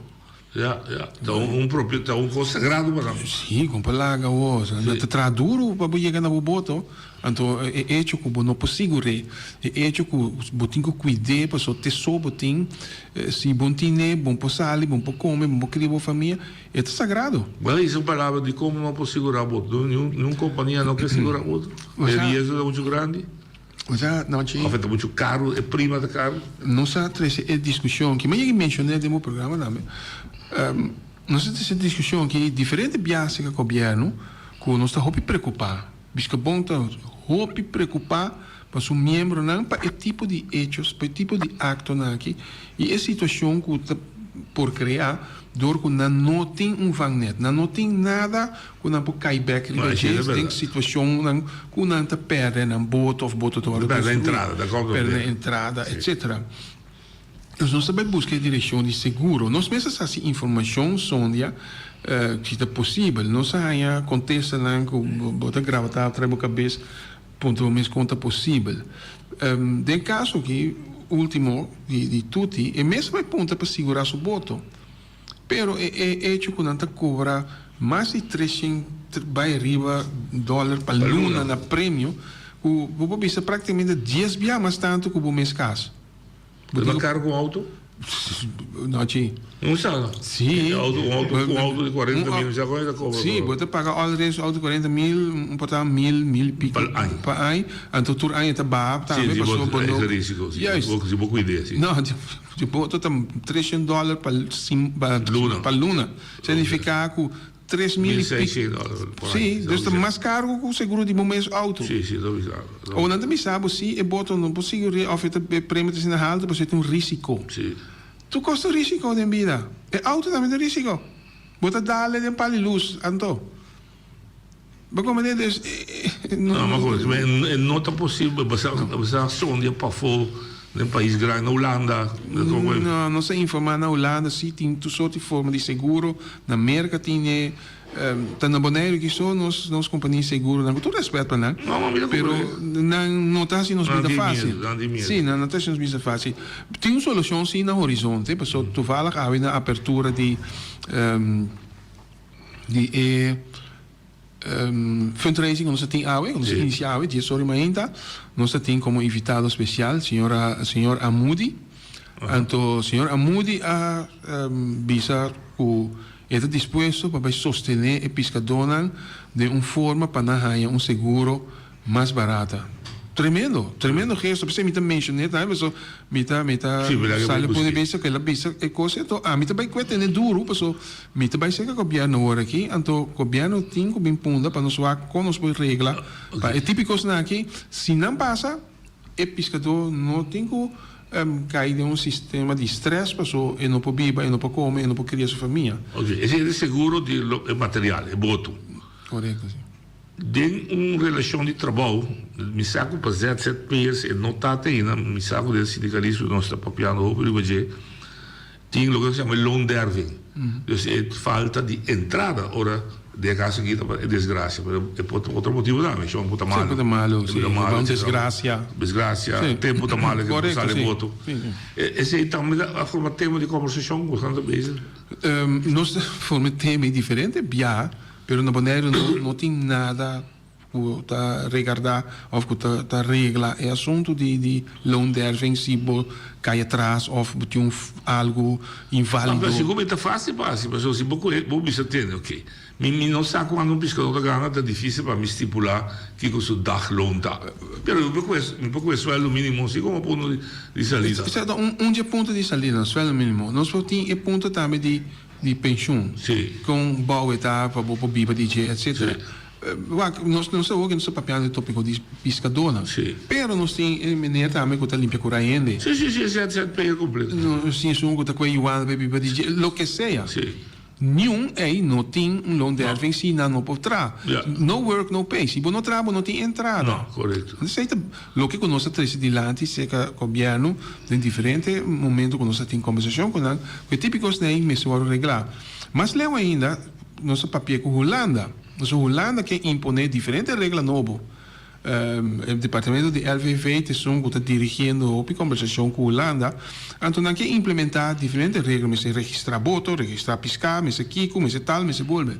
Ya, ya. Ta un propio, ta un kos sagrado pa nan. Sí, kon pa laga bo. Nan ta traha duru pa bo yega na bo boto. Anto e echo ku bo no por sigur'é, e echo ku bo tin ku kuid'é paso te so bo tin, si bo no tin'é, bo no por sali, bo no por kome, bo no por kria bo famia, e ta sagrado. Bo a hisa un palabra di komo no por sigurá boto. Niun kompania no ke sigurá boto. E riesgo ta muchu grandi. Osea, nochi. Of e ta muchu karu, e prima ta karu? Nos a trese e diskushon aki, mi a yega menshoné den bo programa tambe. Nos a trese e diskushon aki diferente biaha serka gobièrnu ku nos ta hopi preokupá. Biskobon ta hopi preokupá pa su miembronan pa e tipo di hechos, pa e tipo di aktonan aki i e situashon ku ta por kreá dor ku nan no tin un vangnet, nan no tin nada ku nan por kai bek riba dje den situashonnan ku nan ta pèrdè nan boto òf boto ta wòrdu destruí, pèrdè nan entrada, etsetera. Dus nos ta bai buska e direkshon di seguro. Nos mes a sa si informashon sondia si ta posibel. Nos a haña kontestanan ku bo ta graba ta trae bo kabes puntra bo mes kon ta posibel. Den kaso aki ultimo di Tuti e mes a bai puntra pa sigurá su boto. Pero e e echo ku nan ta kobra mas di treshen bai riba dòler pa luna na premio ku bo por bisa praktikamente dies bia mas tantu ku bo mes kas. Bo ta kar ku un auto? No chi. Un sa? Si. Un auto, un auto, un auto di 40 mil, sa kon ta kobra? Si, bo ta paga all res un auto di 40 mil, un por ta mil, mil i piko. Pa aña. Pa aña. Anto tur aña ta baha tambe Si, pasobra bo no. Si, risiko, si. Juist. Si bo kuid'é, si. No, di boto ta 300 dòler pa pa Luna. Pa luna. Significa ku 3000 i Mil piko. seishent dòler por aña. Si, dus ta mas karu ku seguro di bo mes auto. Si, si, ta bisa. O nan ta bisa bo si e boto no por sigur'é òf e ta e premio ta asina haltu pasobra e ta un risiko. Si. Tur kos ta risiko den bida. E auto tambe ta risiko. Bo ta dal den pal di lus anto. Bo comprende? Dus e no. No, ma e no ta posibel basa sondia pafó den pais grandi, na Hulanda. No, nos a informá na Hulanda si tin tur sort di forma di seguro. Na Merka tin e. Ta na Boneiru ki so nos nos kompania seguronan, ku tur rèspèt pa nan, pero nan no ta hasi nos bida fásil. Sí, nan no ta hasi nos bida fásil. Tin un solushon sí na horizonte, pasobra toevallig awe na apertura di di e fundraising ku nos a tin awe, ku nos a inisiá awe, dies ora i mainta, nos a tin komo invitado spesial señora señor Amudi. Anto señor Amudi a bisa ku E ta dispuesto pa bai sostené e piskadónan den un forma pa nan haña un seguro mas barata. Tremendo, tremendo gesto. P'esei mi ta menshoné tambe paso mi ta mi ta sali pone bista ku el a bisa e kos anto ami ta bai kue tene duru paso mi ta bai serka gobièrnu awor aki anto gobièrnu tin ku bin punda pa nos wak kon nos por regla pa e tipo di kosnan aki si nan pasa E piskadó no tin ku kai den un sistema di strès paso e no por biba, e no por kome, e no por kria su famia. Ok, esei ta seguro di e material, e boto. Korekto, si. Den un relashon di trabou, mi sa ku pa ZZP'ers e no ta te ainda, mi sa ku den sindikalismo nos ta papiando hopi riba dje, Tin loke nos yama loonderving. Dus e falta di entrada ora den e caso aki ta e desgracia, pero e por ta otro motibo tambe, shon por ta malo. Tempo ta malo, si, un desgracia. Desgracia, tempo ta malo ke por sali boto. Esey tambe a forma tema di conversacion ku boso ta bezig? Nos ta forma tema diferente bia, pero na Boneiru no tin nada. Ku ta regardá òf ku ta ta regla e asuntu di di loonderving si bo kai atras òf bo tin un algu inválido. Pero sigur mi ta fásil pa hasi pasobra si bo kohe bo bisa tende oke mi mi no sa kuantu un piskadó ta gana ta difísil pa mi stipulá kiko su dagloon ta pero mi por kohe mi por kohe suèldo mínimo si komo punto di salida. Esei ta un un di e punto di salida suèldo mínimo nos por tin e punto tambe di di penshun kon bou e ta pa bo por biba di dje etcetera. Wak, nos nos awor ke nos ta papiando e topiko di piskadónan. Pero nos tin e meneer tambe ku ta limpia kura hende. Sí, sí, sí, esei esei pega kompleto. Nos tin esun ku ta kue yuana pa e biba di dje, loke sea. Niun ei no tin un loonderving si nan no por traha. No work, no pay. Si bo no traha, bo no tin entrada. No, korekto. Esei ta loke ku nos a trese dilanti serka gobièrnu den diferente momento ku nos a tin kombersashon ku nan, ku e tipikos nei mester wòrdu reglá. Mas leu ainda, nos a papia ku Hulanda. Pasobra Hulanda ke imponé diferente regla nobo. E departamento di LVV ta esun ku ta dirigiendo hopi kombersashon ku Hulanda. Anto nan ke implementá diferente regla, mester registrá boto, registrá piská, mester kiko, mester tal, mester bolbe.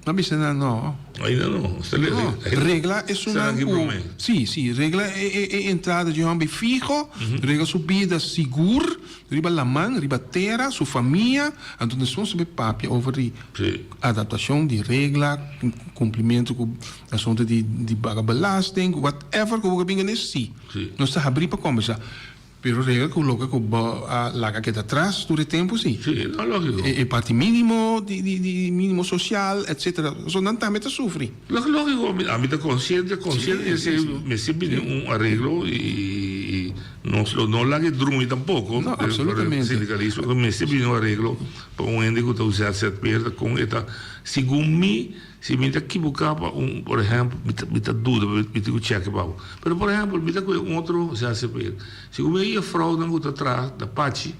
Mi a bisa nan no. Ainda no. No, regla esunnan ku, si, si, regla e e entrada dje hòmber fiho, regla su bida sigur riba laman, riba tera, su famia, anto despues nos ta bai papia over di adaptashon di regla, kumplimentu ku asuntu di di paga belasting, whatever ku bo ke bin kuné, si. Nos ta habrí pa kombersá. Pero regla cu loke cu bo a laga keda atras tur e tempo si. Si, no logico. E parti minimo di di di minimo social etcetera so nan tambe ta sufri. Logico ami ta consciente consciente di esey mester bini un areglo y nos lo no laga e drumi tampoco. No absolutamente. Sindicalismo mester bini un areglo pa un hende cu ta un ZZP'er ta con e ta segun mi. Si mi ta kibuká pa un, por ehèmpel, mi ta mi ta duda, mi tin ku chèk pa bo. Pero por ehèmpel, mi ta kohe un otro ZZP'er. Si ku mi e jefrounan ku ta traha na Pachi,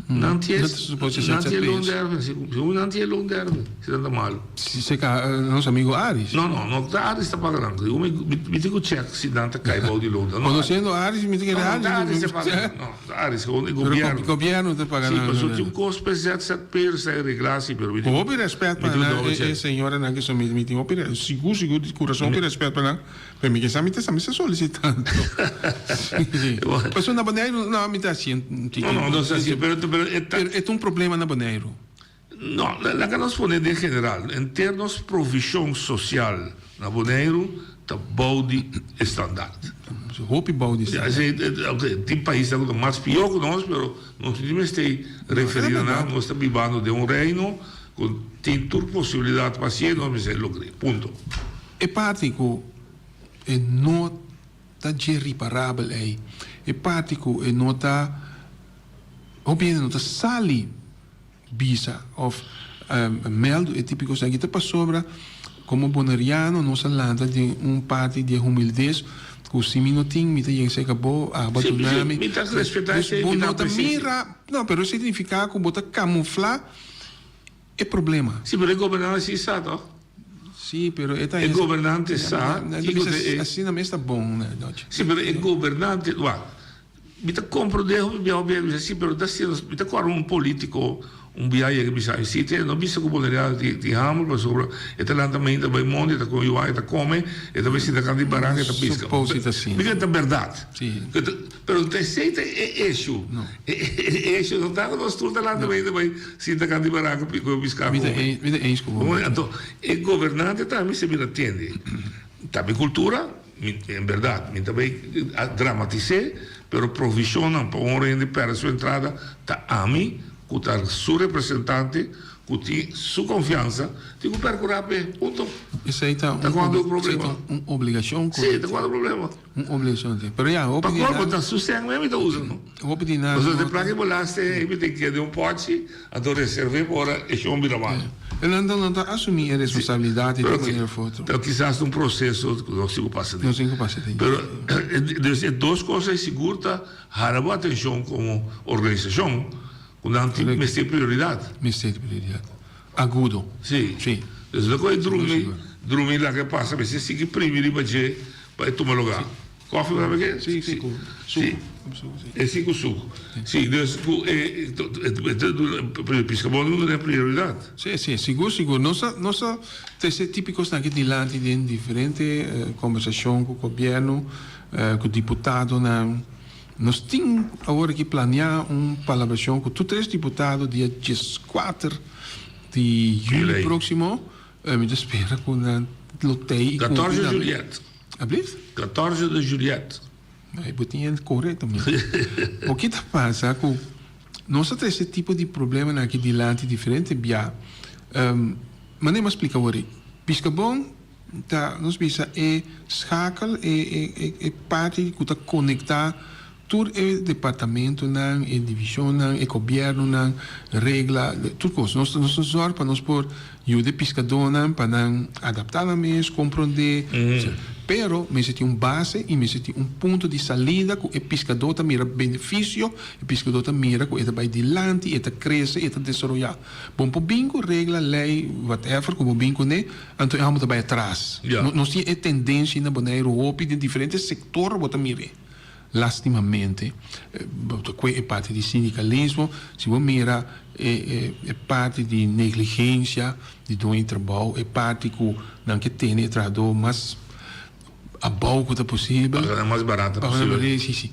nan tin No ta suposo nan tin e ZZP'ers. loonderving. Si ku nan tin e loonderving, si nan ta malu. Si se ka nos amigo Aris. No, no, no ta Aris ta paga nan. Si ku mi mi tin ku chèk si nan ta kai bou di loonderving. Konosiendo Aris, mi ta kere No, no Aris. ta Aris ta paga nan. No, ta Aris, gewoon e gobièrnu. Pero gobièrnu ta paga Si, nan. pasobra tin un kos pa e ZZP'ers ta reglá si, pero mi tin. Ku hopi rèspèt pa nan, e señoranan ke son mi tin hopi sigur sigur di kurason hopi rèspèt pa nan, pero mi ke sa mi ta sa mi sa solisitando. Pasobra na Boneiru no mi ta hasi un tiki. No no no sa hasi pero pero e ta. Pero e ta un problema na Boneiru. No, laga nos pone den general, henter nos provishon sosial na Boneiru ta bou di e standaard. Hopi bou di standaard. Tin paisnan ku ta mas pió ku nos, pero nos no tin mester referí na nan. Nos ta bibando den un reino ku tin tur posibilidat pa hasié, nos mester logr'é. Punto. E parti ku e no ta dje riparabel ei, e parti ku e no ta, hopi hende no ta sali. Bisa of meldu e tipo di kos aki ta pasobra komo boneriano nos a lanta den un parti di e humildes ku si mi no tin mi ta yega serka bo abo a duna mi. Mi ta respetá Dus esei, bo mi ta no ta apresia esei. mira, no, pero esei signifiká ku bo ta kamuflá e problema. Si, pero e gobernante si sa tòg? Si, pero e ta E gobernante sa kiko ta e. Asina mes ta bon, Dòchi. Si, pero e gobernante, wak, Mi ta comprende hopi bia hopi hende bisa si pero ta siendo mi ta corda un politico un bia yega bisa mi si te no bisa cu boneriano tin tin hamber pasobra e ta lanta mainta bay monte e ta come yuan e ta come e ta bay sinta canta di baranca e ta pisca Suppose ta asina. Mi ta berdad Si. pero ta esey ta e issue e issue no ta cu nos tur ta lanta mainta bay sinta canta di baranca pico pisca Mi ta come mi ta eens cu bo. Anto e gobernante tambe si bira tende ta mi cultura. Mi, en berdad, mi ta bay dramatis'é, pero provisionnan pa un hende perde su entrada ta ami, cu ta su representante, cu tin su confiansa, tin cu percura p'e. Punto. Esey ta Ta cuando e problema. un obligacion. Sí, ta cuando e problema. Un obligacion, sí. Pero ya, hopi Pa di colmo, nan. ta su sèn mes mi ta usa, no? Hopi di nan. Pasobra te placa e belaste, mi tin keda den un pochi. Anto reserv'é pa ora e shon bira malo. E nan no ta asumí e responsabilidat di un manera of otro. Pero kisas ta un proseso ku nos tin ku pasa den. Nos tin ku pasa den. Pero dus e dos kos ei sigur ta hala bo atenshon komo organisashon ku nan tin mester prioridat. Mester prioridat. Agudo. Si. Si. Dus no kohe drumi, drumi laga e pasa mester sigui primi riba dje pa e tuma lugá. Koffie bo sabe ke? Si, si, ku suku. E si ku suku. Si, dus ku e piskabon lo duna prioridat. Si, si, sigur, sigur. Nos a, nos a trese tipikosnan aki dilanti den diferente kombersashon ku gobièrnu, ku diputadonan. Nos tin awor aki planiá un palabrashon ku tur tres diputado dia dieskuater di yüli próksimo. Mi ta spera ku nan lo tei i kumpli 14 tambe. Juliet. Ablief? 14 de Juliet. Ay, bo tin e korekto mi. Bo ki ta pasa ku nos ta trese tipo di problemanan aki dilanti diferente bia. Um, manera mi a splika awor, Piskabon ta nos bisa e schakel, e e e e parti ku ta konektá Tur e departamentonan, e divisionnan, e gobiernonan, regla, tur cos. Nos nos ta zorg pa nos por yuda e piscadónan pa nan adaptá nan mes, comprendé. Pero mester tin un base y mester tin un punto di salida cu e piscadó ta mira beneficio, e piscadó ta mira cu e ta bay dilanti, e ta crece, e ta desaroyá. Bon por bin cu regla, ley, whatever cu bo bin cune, anto e homber ta bay atras. Nos tin e tendencia na Boneiru hopi den diferente sector bo ta mir'é. Lastimamente, bo ta kue e parti di sindikalismo, si bo mira e e parti di negligensia di doño di trabou, e parti ku nan ke tene e trahadó mas abou ku ta posibel. Paga nan mas barato posibel. Si, si.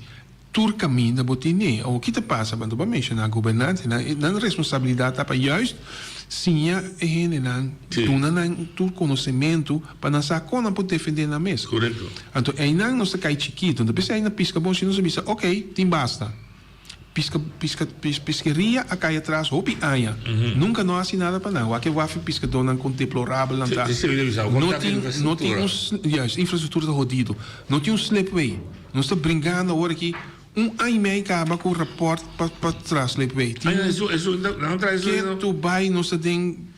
Tur kaminda bo tine. Awor ki ta pasa? Bo a menshoná gobernantenan, nan responsabilidat ta pa juist siña e hendenan, duna nan tur konosementu pa nan sa kon nan por defendé nan mes. Korekto. Anto einan nos ta kai chikitu. Anto p'esei na Piskabon si nos a bisa, oke, tin basta. Piska, piska, piskeria a kai atras hopi aña. Nunka no a hasi nada pa nan. Wak e waf e piskadónan kon deplorabel nan ta. No tin, no tin un, juist, infrastruktura ta hodido. No tin un slipway. Nos ta bringando awor aki un aña y mei caba cu rapport pa pa traha slipway. Tin ketu bay nos ta den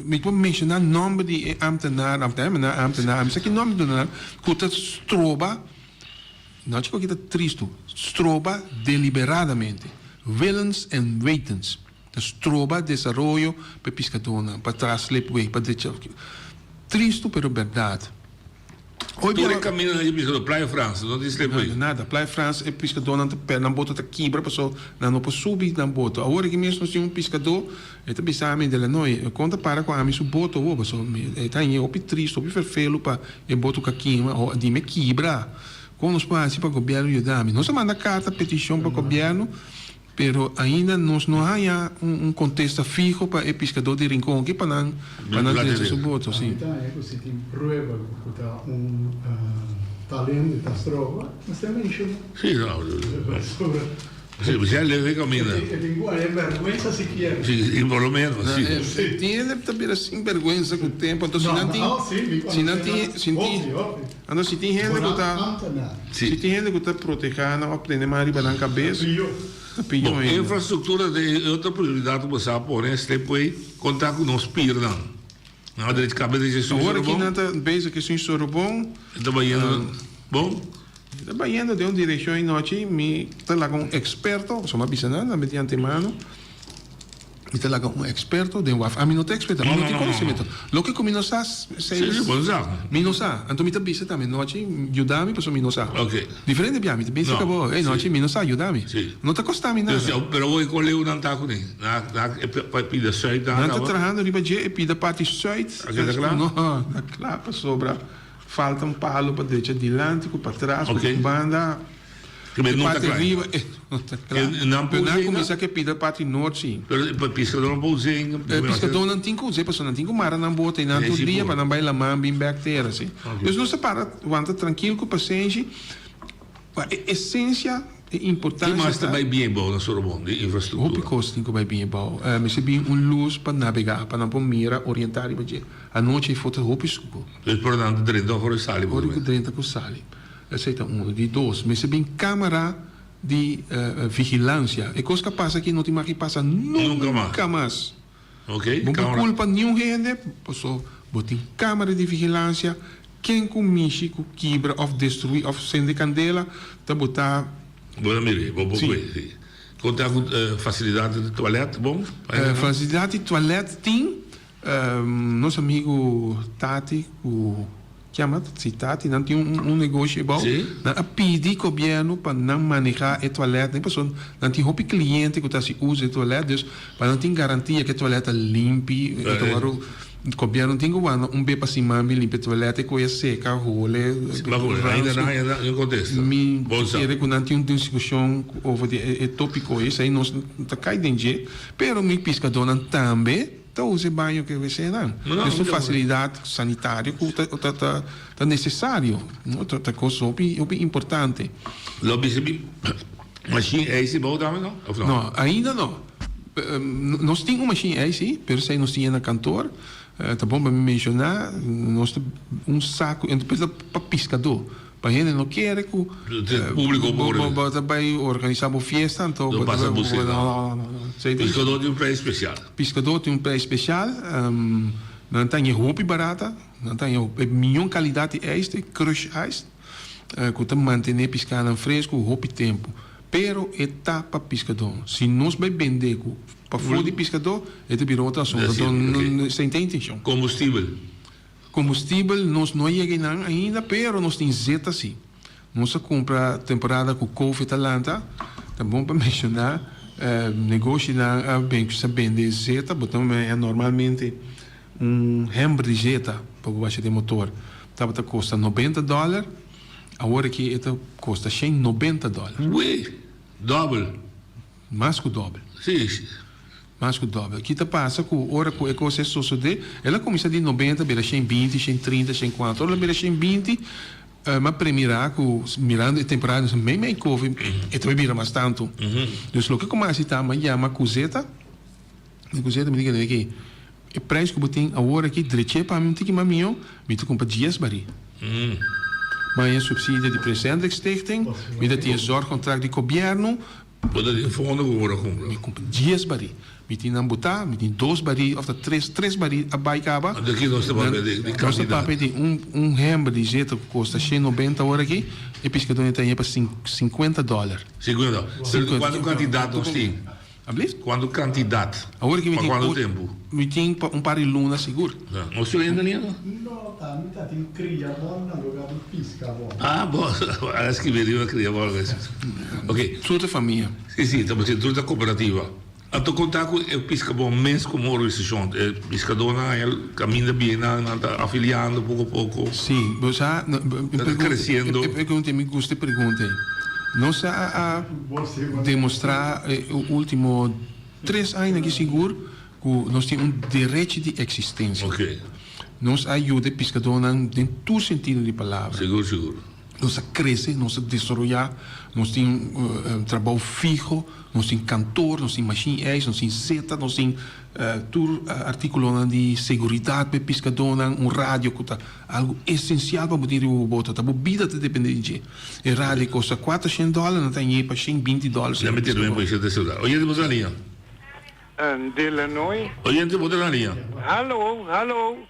mi por menciona nomber di e ambtenaar, ambtenaar, ambtenaar, mi sa ki nomber duna nan cu ta stroba, no chico aki ta tristo, stroba deliberadamente, willens en wetens, ta stroba desaroyo pa e piscadornan, pa traha slipway, pa drecha, tristo pero berdad. Hoy Tur e kamindanan di piskadó, Playa Frans, no tin slipway. Nada, nada. Playa Frans e piskadónan ta pèrdè nan boto ta kibra paso nan no por subi nan boto. Awor aki mes nos tin un piskadó, e ta bisa mi Delanoy, kon ta para ku ami su boto awor paso mi e ta hañ'é hopi tristu, hopi ferfelu pa e boto ka kima o di mi kibra. Kon nos por hasi pa gobièrnu yuda mi? Nos a manda karta petishon pa gobièrnu. Pero ainda nos no haña un kontesta fiho pa e piskadó di Rincon aki pa nan pa nan drecha su boto, si. Ami ta haña ku si tin prueba ku ta un talento di ta stroba, mester menshoná. Si, no. Si, si a leve kaminda. E tin ku haña bèrgwensa sikiera. Si, i por lo menos, si. Tin hende ta bira sin bèrgwensa ku tempu, anto si nan tin, si nan tin, si tin, anto si tin hende ku ta. Si tin hende ku ta protehá nan òf tene man riba nan kabes, ta pió Bon, ainda. infrastruktura ta e otro prioridat ku bo sa pone slipway konta ku nos pirnan. Nan a drecha kabe drecha esun Awor aki Sorobon. nan ta bezig ku esun Sorobon. E ta bayendo bon? E ta bayendo den un direkshon i nochi mi ta laga un eksperto, pasobra mi a bisa nan tambe di antemano. Mi ta laga un experto den waf. Ami no ta experto, ami no tin conocimento. Loke cu mi no sa, mi no sa. Anto mi ta bisa tambe, Nochi, yuda mi pasobra mi no sa. Diferente bia mi ta bisa cu bo, Ey Nochi, mi no sa, yuda mi. No ta costa mi nada. Pero awor e con leu nan ta cune? Nan pida suit nan ta trahando riba dje, e pida parti suit. No, ta cla pasobra falta un palo pa drecha dilanti cu patras cu banda. E parti riba e no ta kla. Pero nan a kuminsá ku e pida parti nort sí. Pero e piskadónan por us'é ainda? E piskadónan tin ku us'é pasobra nan tin ku mara nan bota einan tur dia pa nan bai laman bin bèk tera sí. Dus nos ta para wanta trankil ku pasenshi. Pa e esensia, e importansia ta. Ki mas ta bai bien bou na Sorobon di infrastruktura? Hopi kos tin ku bai bien bou. Mester bin un lus pa nabegá, pa nan por mira, orientá riba dje. Anochi ei for ta hopi skur. Dus por nan ta drenta òf ora sali? Ora ku drenta ku sali. Esei ta unu. Di dos, mester bin kamera di vigilansia. E kos ku a pasa aki no tin mag di pasa nunka mas. Bo por kulpa niun hende, paso bo tin kamera di vigilansia, ken ku mishi ku kibra òf destruí òf sende kandela ta bo ta. Bo ta mira, bo por kue, si. Kon ta ku fasilidat di tualèt bon? Fasilidat di tualèt tin. Nos amigu Tati ku kiamba si Tati nan tin un negoshi ebou nan a pidi gobièrnu pa nan maneha e tualèt nan pasobra nan tin hopi kliente ku ta hasi uso di e tualèt dus pa nan tin garantia ku e tualèt ta limpi e ta wòrdu gobièrnu tin ku wanda un be pa siman bin limpia e tualèt e koe a seka hole mi kere ku nan tin un diskushon over di e topiko esei nos ta kai den dje pero mi piskadónan tambe. Ta usa e baño ku e wc-nan. Es un fasilidat sanitario ku ta nesesario. Ta kos hopi hopi importante. Lo bisa mi mashin ijs bou tambe no? Of no? No, ainda no. Nos tin un mashin ijs si, pero esei nos tin e na kantor. Ta bon pa mi menshoná, nos ta un saku, pa piskadó. Pa hende no kere ku bo ta bai organisa bo fiesta anto bo ta bai no no no. Piskadó tin un prijs spesial. Piskadó tin un prijs spesial nan ta haña hopi barata nan ta haña e mion kalidat di ijs e crush ice ku ta mantene piskanan fresku hopi tempu pero e ta pa piskadó si nos bai bende ku pafó di piskadó e ta bira otro asuntu anto esei ta e intenshon. Kombustibel. Kombustibel nos no a yega einan ainda pero nos tin zeta si. Nos a kumpra temporada ku Covid a lanta, ta bon pa menshoná negoshinan a bin sa bende zeta, bo ta mira normalmente un hember di zeta pa bo basha den motor tabata kosta nobenta dòler, awor aki e ta kosta shen nobenta dòler. Wee! Dòbel! Mas ku dòbel. Sí. Mas ku dòbel. Ki ta pasa ku ora ku e kos e sosodé, el a kuminsá di nobenta bira 120, 130, 140. Ora el a bira 120, mi a premirá ku mirando e temporada nos mei mei kofi, e ta bai bira mas tantu. Dus loke ku mi a hasi ta, mi a yama Kuzeta, mi Kuzeta mi di kende ki e preis ku bo tin awor aki dreché pa mi un tiki mas mihó, mi ta kumpra dies barí. Mi a haña supsidio di Prins Hendrik Stichting, mi ta tin e zorgcontract di gobièrnu. Bo ta tin fondo ku por a kumpra? Mi kumpra dies barí. Mi tin nan botá, mi tin dos barí òf ta tres, tres barí a bai kaba. Anto ki nos ta papia di kantidat? Nos ta papia di un un hember di zeta ku kosta shen nobenta ora aki, e piskadó ta haña pa sinkuenta dòler. Sinkuenta. Pero kuantu kantidat nos tin? Alblieft? Kuantu kantidat? Awor aki mi tin. Pa kuantu tempu? Mi tin pa un par di luna sigur. Nos tin hende lindo? No, ta mi ta tin kria bon na lugar di piska bon. Ah, bo a skibi riba kria bon. Ok. Tur ta famia. Si, si, ta pasobra tur ta kooperativa. Anto konta ku e piska bon mes komo organisashon. E piskadónan haña kaminda bien, nan nan ta afiliando poko poko. Si, bo sa, Ta kresiendo. E pregunta ei, mi gusta e pregunta ei. Nos a a demostrá e último tres añanan aki sigur ku nos tin un derechi di eksistensia. Nos a yuda e piskadónan den tur sentido di palabra. Sigur, sigur. Nos a krese, nos a desaroyá, nos tin trabou fiho, nos tin kantor, nos tin mashin ijs, nos tin seta, nos tin tur artíkulonan di seguridat pa e piskadónan, un radio ku ta algu esensial pa bo tin riba bo boto, ta bo bida ta dependé di dje. E radio kosta kuatroshen dòler, nan ta hañ'é pa 120 dòler. Ya mi tene un poco de celular. Oyente bo ta na liña. Delanoy. Oyente bo ta na liña. Hallo, hallo.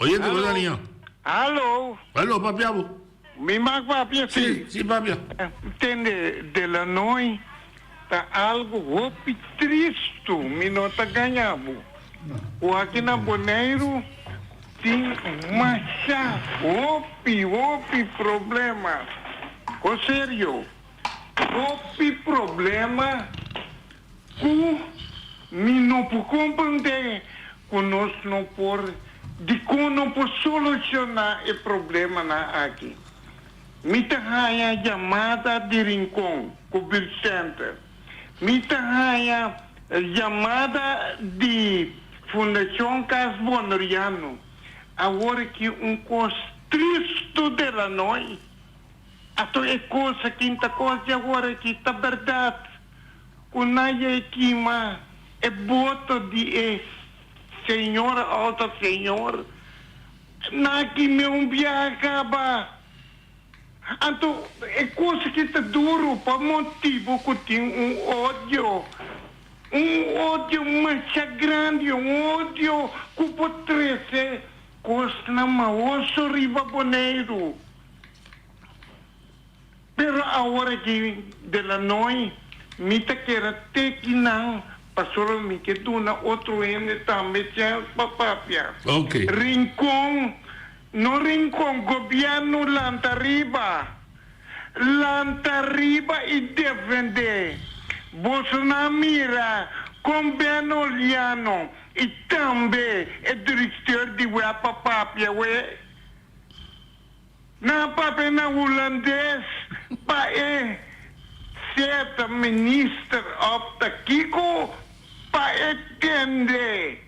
Oyente bo ta na liña. Hallo. Hallo, papia bo. Mi mag papia si? Si, si papia. Tende, Delanoy ta algo hopi tristu, mi no ta gaña bo. Ku aki na Boneiru tin masha hopi, hopi problema. Ko serio, hopi problema. Ku mi no por komprendé ku nos no por, dikon no por solushoná e problemanan aki. Mi ta haña yamada di Rincon ku Buurtcenter. Mi ta haña yamada di Fundashon Cas Boneriano. Awor aki un kos tristu de la noi. Ato e kos aki n'ta kos di awor aki ta bèrdat. Ku nan yei kima e boto di e señor alta señor, nan a kim'é un biaha kaba. Anto e kos aki ta duru pa motibu ku tin un odio, un odio masha grandi, un odio ku por trese kosnan mahoso riba Boneiru. Pero awor aki de la noi mi ta keda teki nan pasobra mi ke duna otro hende tambe chèns pa papia. Ok. Rincon, no Rincon, gobierno lanta riba. Lanta riba y defende. Boso nan a mira con Ben Oliano y tambe e directeur di web a papia we. Nan a papia na hulandes pa e seta minister of ta kiko pa e tende.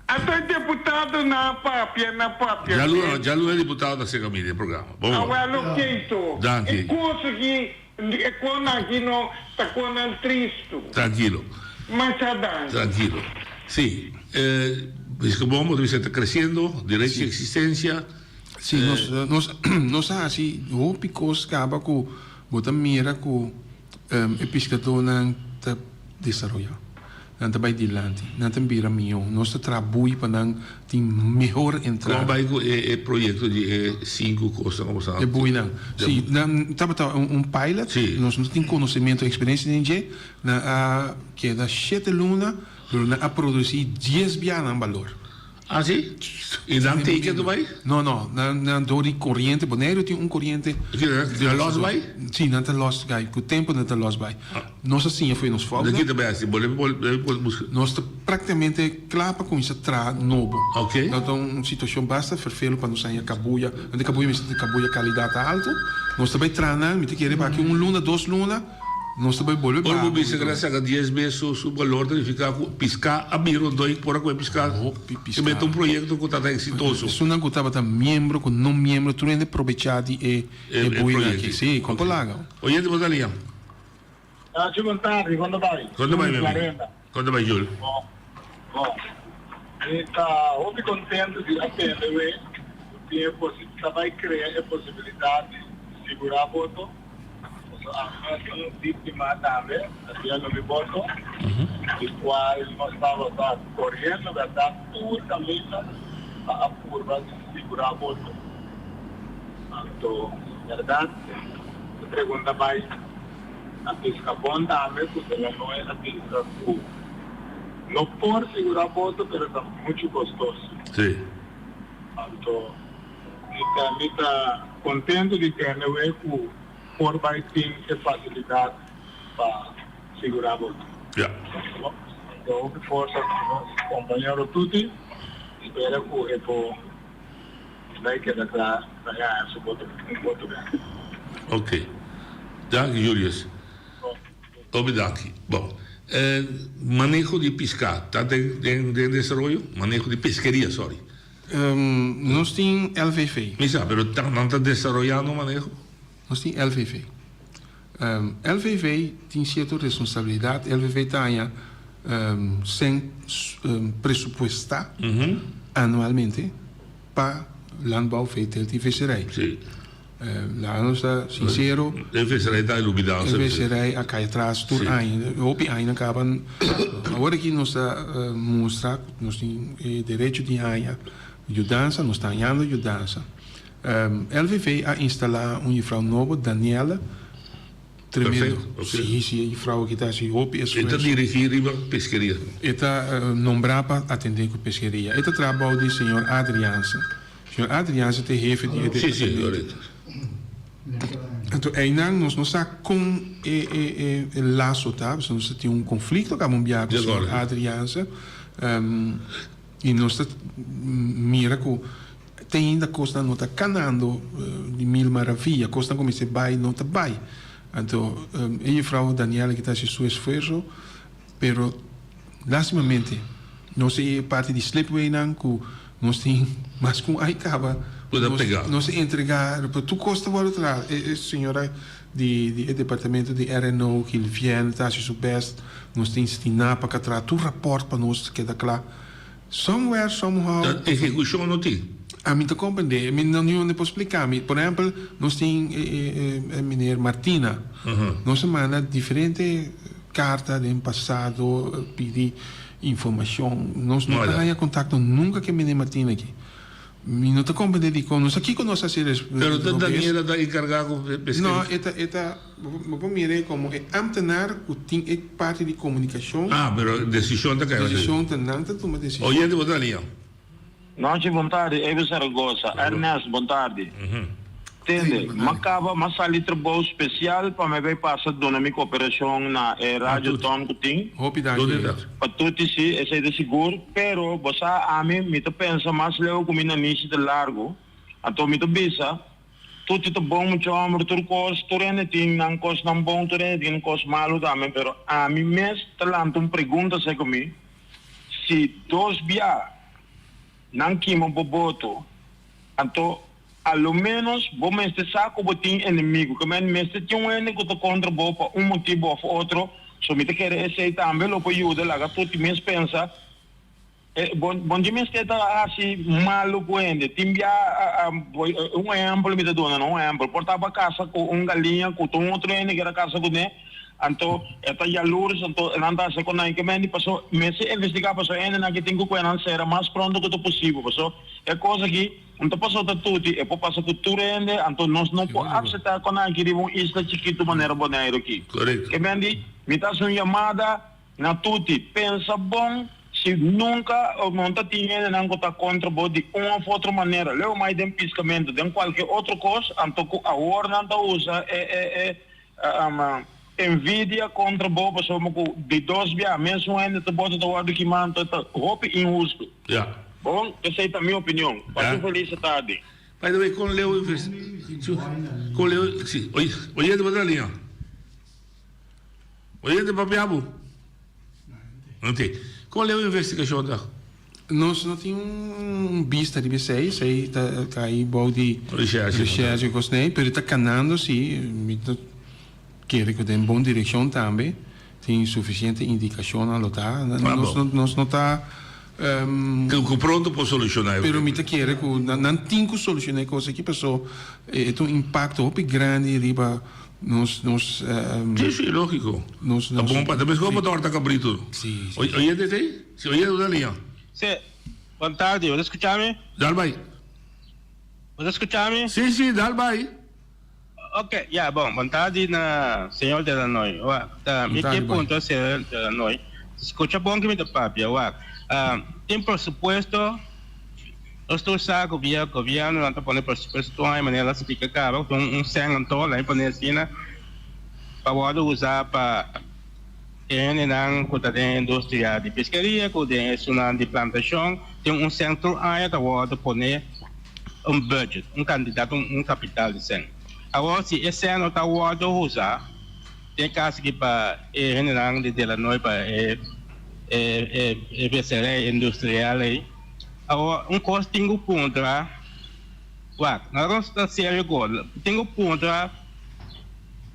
Anto e deputadonan a papia na papia Djaluna, djaluna e diputado ta sega mi den programa. Bon ora. Awel oké to. Danki. E kos aki, e konan aki no ta konan tristu. Trankilo. Masha danki. Trankilo. Sí, eh, Piscabon bo ta bisa ta creciendo, derecho di existencia. Sí, nos, nos, nos a haci hopi cos caba cu bo ta mira cu e piscadornan ta desaroya. Nan ta bay dilanti, nan ta bira miho. Nos ta traha bui pa nan tin mehor entrada. Con a bay cu e e proyecto di e cinco cosnan cu bo sa? E buinan. Sí, nan tabata un pilot. Nos no tin conocemento, experiencia den dje. Nan a keda shete luna, pero nan a produci dies biaha nan balor. Ah si? I nan teken tu bai? No, no, nan nan door di koriente, Boneiru tin un koriente. Nan los bai? Si, nan ta los bai, ku tempu nan ta los bai. Nos a siña fo'i nos foutnan. Di ki ta bai hasi? Bo por buska. Nos ta praktikamente kla pa kuminsá traha nobo. Oké. Ta un situashon basta ferfelu pa nos haña kabuya. Nan di kabuya mester tin kabuya kalidat altu. Nos ta bai traha nan, mi ta kere pa aki un luna, dos luna. Nos ta bai bolbe Ora bo bisa ku nan saka dies bes su su balor ta nifiká ku piská a bira un doi por a kohe piská. Hopi piská. E meta un proyekto ku ta ta eksitoso. Esunnan ku tabata miembro ku no miembro tur hende probechá di e E e buinan proyekto. aki. Sí, kon por laga. Oyente bo ta lia. Nacho bon tardi, kon ta bai? Kon ta bai Jul mi amigo? Clarenda. Kon ta bai Jul? Bon, bon. Mi ta hopi kontentu di a tende we ku tin e posi ta bai krea e posibilidat di sigurá boto. Pasobra ami mes ta un víktima tambe, perdiendo mi boto, di kual nos tabata koriendo bèrdat tur kaminda pa a purba di sigurá boto. Anto bèrdat e pregunta bai na Piskabon tambe ku de la Noe a bisa ku no por sigurá boto pero ta muchu kostoso. Sí. Anto Mi ta mi ta contento di tende we cu por bay tin e facilidad pa sigura boto. Ja. Anto hopi forsa cu nos compañero Tuti, spera cu e por bay keda cla pa e haña su boto un boto bek. Ok. Danki Julius. Hopi danki. Bon, maneho di pisca ta den den desaroyo? Maneho di peskeria, sorry. Nos tin LVV. Mi sa, pero nan ta desaroyando un maneho? Nos tin LVV. LVV tin sierto responsabilidat. LVV ta haña sèn presupuestá anualmente pa landbouw, veeteelt i visserij. Laga nos ta sinsero. E visserij ta lubidá. E visserij a kai atras tur aña. Hopi aña kaba. Awor aki nos ta mustra ku nos tin e derecho di haña yudansa. Nos ta hañando yudansa. LVV a instalá un jufrou nobo, Daniela. Tremendo. Sí, sí, e jufrou aki ta hasi hopi esfuerso. E ta dirigí riba peskeria. E ta nombrá pa atendé ku peskeria. E ta traha bou di señor Adriaanse. Señor Adriaanse ta e hefe di e Sí, sí, departamento. correcto. Anto einan nos no sa kon e e e laso ta, pasobra nos ta tin un konflikto kaba un biaha ku De señor acuerdo. Adriaanse, i nos ta mira ku te ainda kosnan no ta kanando di mil maraviya, kosnan ku mester bai no ta bai. Anto e jufrou Daniela ki ta hasi su esfuerso, Pero lastimamente nos e parti di slipwaynan ku nos tin mas ku un ai kaba nos a entrega pero tur kos ta wòrdu traha. E señora di di e departamento di RNO Gilvienne ta hasi su bèst nos tin Stinapa ka traha tur rapòrt pa nos keda kla. Somewhere somehow. Ta ehekushon no tin. Ami ta komprendé mi no ni por splika mi. Por ehèmpel nos tin e meneer Martina nos a manda diferente. Karta den pasado pidi informashon. Nos no ta haña kontakto nunka ku e meneer Martin aki. Mi no ta komprendé dikon. No sa kiko nos a hasi robes. Pero ta Daniela ta enkargá ku peskeria? No, e ta, e ta, bo por mira e komo e ámtenar ku tin e parti di komunikashon. Ah, pero desishon ta kai. Desishon ta nan ta tuma desishon. Oyente bo ta liña. Nochi bon tardi Ebe Zaragoza, Ernest bon tardi. Tende, m'a caba, m'a sali trabou special pa mi bay pasa duna mi cooperacion na e radio ton cu tin. Hopi danki. Pa tuti si, esey ta sigur, pero bo sa ami mi ta pensa mas leu cu mi nanishi ta largo, anto mi ta bisa, tuti ta bon mucha homber tur cos, tur hende tin nan cosnan bon, tur hende tin nan cos malo tambe, pero ami mes ta lanta un pregunta esey cu mi, Si dos bia nan kima bo boto, anto a lo ménos bo mester sa ku bo tin enemigu. Ke men mester tin un hende ku ta kontra bo pa un motibu òf otro. So mi ta kere esei tambe lo por yuda laga tur ti mes pensa, Bo bo no mester ta hasi malu ku hende. Tin bia, un ehèmpel mi ta duna, no un ehèmpel, por ta bo a kasa ku un galiña ku ta un otro hende kier a kasa kuné. Anto e ta yalurs, anto nan ta hasi ku nan ke mendi, paso mester investigá paso hendenan ke tin ku kue nan sera mas pronto ku ta posibel, paso e kos aki no ta paso ta tuti, e por pasa ku tur hende, anto nos no por akseptá ku nan aki riba un isla chikitu manera Boneiru aki. Ke mendi mi ta hasi un yamada na tuti, pensa bon. Si nunka no ta tin hendenan ku ta kontra bo di un òf otro manera, leu mai den piskamentu, den kualke otro kos, anto ku awor nan ta usa e e e envidia kontra bo pasobra ku di dos bia mesun hende ta bota ta wòrdu kimá, anto ta hopi inhustu. Bon, esei ta mi opinion. Pasa un felis tardi. By the way, kon leu kon leu si oyente bo ta liña? Oyente papia bo? Ok. Kon leu investigashon ta? Nos no tin un bista riba esei, esei ta kai bou di recherche i kosnan, pero e ta kanando si, mi ta kere ku den bon direkshon tambe, tin sufisiente indikashonnan lo ta, nos no ta. Ku pronto por solushoná e. Pero mi ta kere ku nan tin ku solushoná e kos aki paso e ta un impakto hopi grandi riba nos nos. Si si lógiko. Nos Ta bon pa ta meskos pa tòrta kabritu. Si si. Oyente esei? Si oyente bo ta liña. Si. Bon tardi, bo ta skucha mi? Dal bai. Bo ta skucha mi? Si si, dal bai. Ok, ya, bon, bon tardi na señor Delanoy. Wak, ta mi ke puntra señor Delanoy, skucha bon ki mi ta papia, wak, tin presupuesto, nos tur sa ku via gobièrnu nan ta pone presupuesto tur aña manera el a splika kaba, ku un sèn anto nan pone asina pa wòrdu usa pa e hendenan ku ta den industria di piskeria ku den esunnan di plantashon, tin un sèn tur aña ta wòrdu pone. un budget, un kantidat, un kapital di sèn. Awor si e sèn no ta wòrdu usa, den kas aki pa e hendenan di Delanoy pa e e veserij industrial ei, awor un kos tin ku puntra, wak, nos ta serio ku tin ku puntra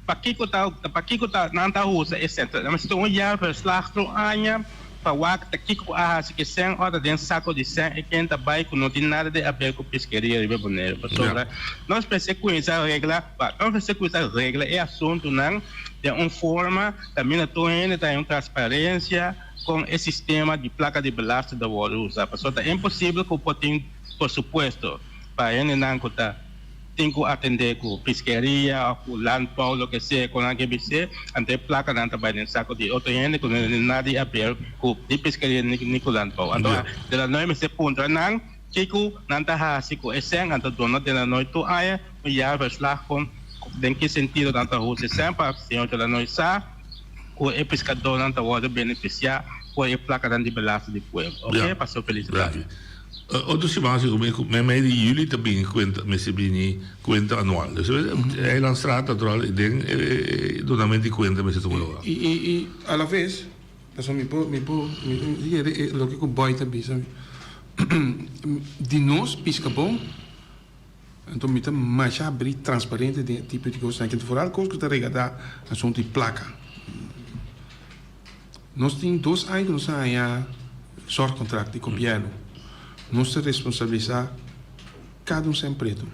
pakiko ta pakiko ta nan ta usa e sèn. Nan mester un jaarverslag tur aña pa wak ta kiko ku a hasi ku e sèn ora ta den sako di sèn e ken ta bai ku no tin nada di aber ku piskeria riba Boneiru pasobra nos mester kuminsá regla nos mester kuminsá regla e asuntunan den un forma kaminda tur hende ta haña un transparensia kon e sistema di plaka di belasting ta wòrdu usa pasobra ta imposibel ku por tin presupuesto pa hendenan ku ta Tin ku atendé ku piskeria òf ku landbouw loke sea ku nan ke bis'é, anto e plakanan ta bai den sako di otro hende ku no tin nada di aber ku ni piskeria ni ku landbouw. Anto Delanoy mester puntra nan kiko nan ta hasi ku e sèn, anto duna Delanoy tur aña un jaarverslag kon den ki sentido nan ta husa e sèn pa señor Delanoy sa ku e piskadónan ta wòrdu benefisiá ku e plakanan di belasting di pueblo. Oke, pasó felis tardi. Otro siman si ku mei di juli ta bini kuenta mester bini kuenta anual. Dus Eilandstraat natural den e dunamento di kuenta mester tuma lugar. I i i a la ves pasobra mi por mi por mi kere e loke ku Boy ta bisa di nos piska bon anto mi ta masha habrí transparente den e tipo di kosnan aki foral kos ku ta regadá asuntu di plaka. Nos tin dos aña ku nos a haña zorgcontract di gobièrnu. Nos ta responsabilisá kada un sèn pretu.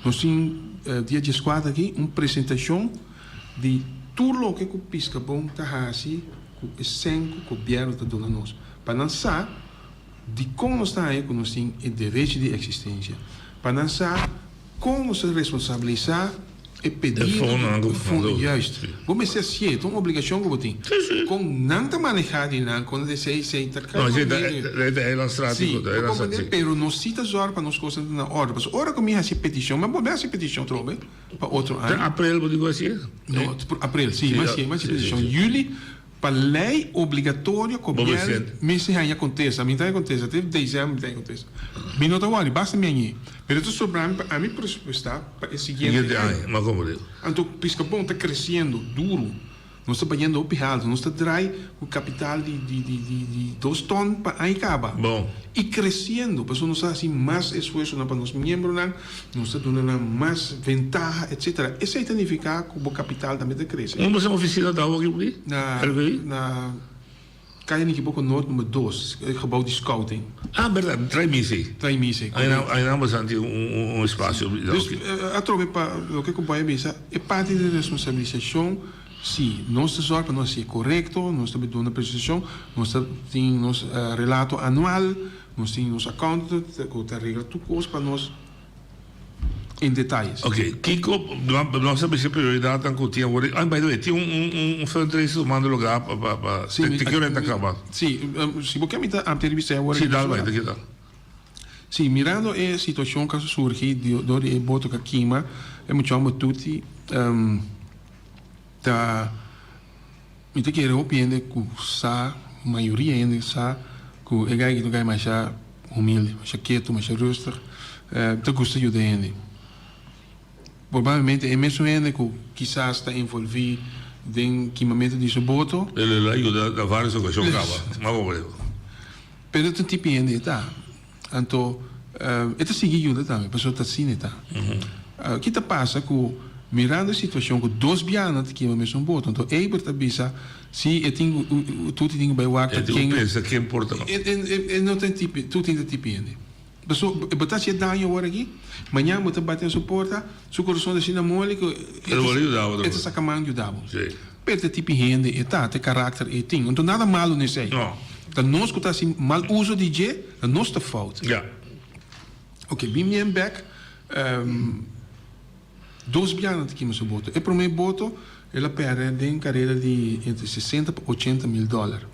Nos tin dia dieskuater aki un presentashon di tur loke ku Piskabon ta hasi ku e sèn ku gobièrnu ta duna nos, pa nan sa dikon nos ta haña ku nos tin e derecho di eksistensia, pa nan sa kon nos ta responsabilisá E pedido di fondo, juist. Bo mester hacié, ta un obligacion cu bo tin. Con nan ta maneha di nan, con esey, esey ta No, esey ta, esey ta eilandstraat, Sí, bo comprende, pero nos si ta zorg pa nos cosnan ta na orde. Pasobra ora cu mi haci peticion, mi a bolbe haci peticion atrobe pa otro aña. Ta april bo tin cu hacié? No, april, si, mi hacié, mi haci peticion. Juli, Pa lei obligatorio gobièrnu mester haña kontesta. Mi ta haña kontesta te desèmber mi ta haña kontesta. Mi no ta wòri, basta mi hañ'é. Pero e ta sobra mi pa ami presupuestá pa e siguiente aña. Anto Piskabon ta kresiendo duru. Nos ta bayendo hopi haltu. Nos ta drai ku kapital di di di di di dos tòn pa aña kaba. I kresiendo pasobra nos ta hasi mas esfuersonan pa nos miembronan. Nos ta duna nan mas ventaha etcetera. Esei ta nifiká ku bo kapital tambe ta krese. Unda boso ofisina ta awor aki? Na RVI? Na Kaya Nikiboko Noord number dos, e gebou di scouting. Ah berdad, Traimise. Traimise, korekto. Einan boso tin un espasio. Dus atrobe pa loke ku Boy a bisa, e parti di responsabilisashon, si, nos ta sòrg pa nos hasié korekto, nos ta duna presentashon, nos ta tin nos relato anual. Nos tin nos accountant cu ta regla tur cos pa nos. In detalles. Ok, kiko nos a bisa prioridadnan ku tin awor? Ay, by the way, tin un un un fundraiser tumando lugá pa pa pa Sí, te ke ora e ta kaba? Sí, si bo ke mi ta amplía revista awor. Sí, dal bai, ta kita. Sí, mirando e situashon ku a surgi dor di e boto ku a kima, e mucha homber Tuti ta mi ta kere hopi hende ku sa, mayoria hende sa ku e gai aki ta un gai masha humilde, masha ketu, masha rustig, ta gusta yuda hende. Probablemente e mesun hende ku kisas ta envolví den kimamentu di su boto. El a yuda na vários okashon kaba, mas bo por. Pero ta un tipi hende e ta. Anto e ta sigui yuda tambe, pasobra ta asina e ta. Ki ta pasa ku mirando e situashon ku dos bianan ta kima mesun boto, anto Eibert a bisa si e tin ku Tuti tin ku bai wak ta ken. E tin ku pensa ken por ta. E no ta un tipi, Tuti no ta tipi hende. Pasobra bo ta haci e daño awor aki, mañan bo ta bati na su porta, su corazon ta asina moli cu e ta saca man yuda bo. Pero ta tipi hende e ta, ta e karakter e tin. Enton nada malo na esei. Ta nos cu ta haci mal uso di dje, ta nos ta fout. Ok, bin bien bek, dos bianan ta kima su boto. E prome boto el a perde den carera di entre sesenta pa ochenta mil dollar.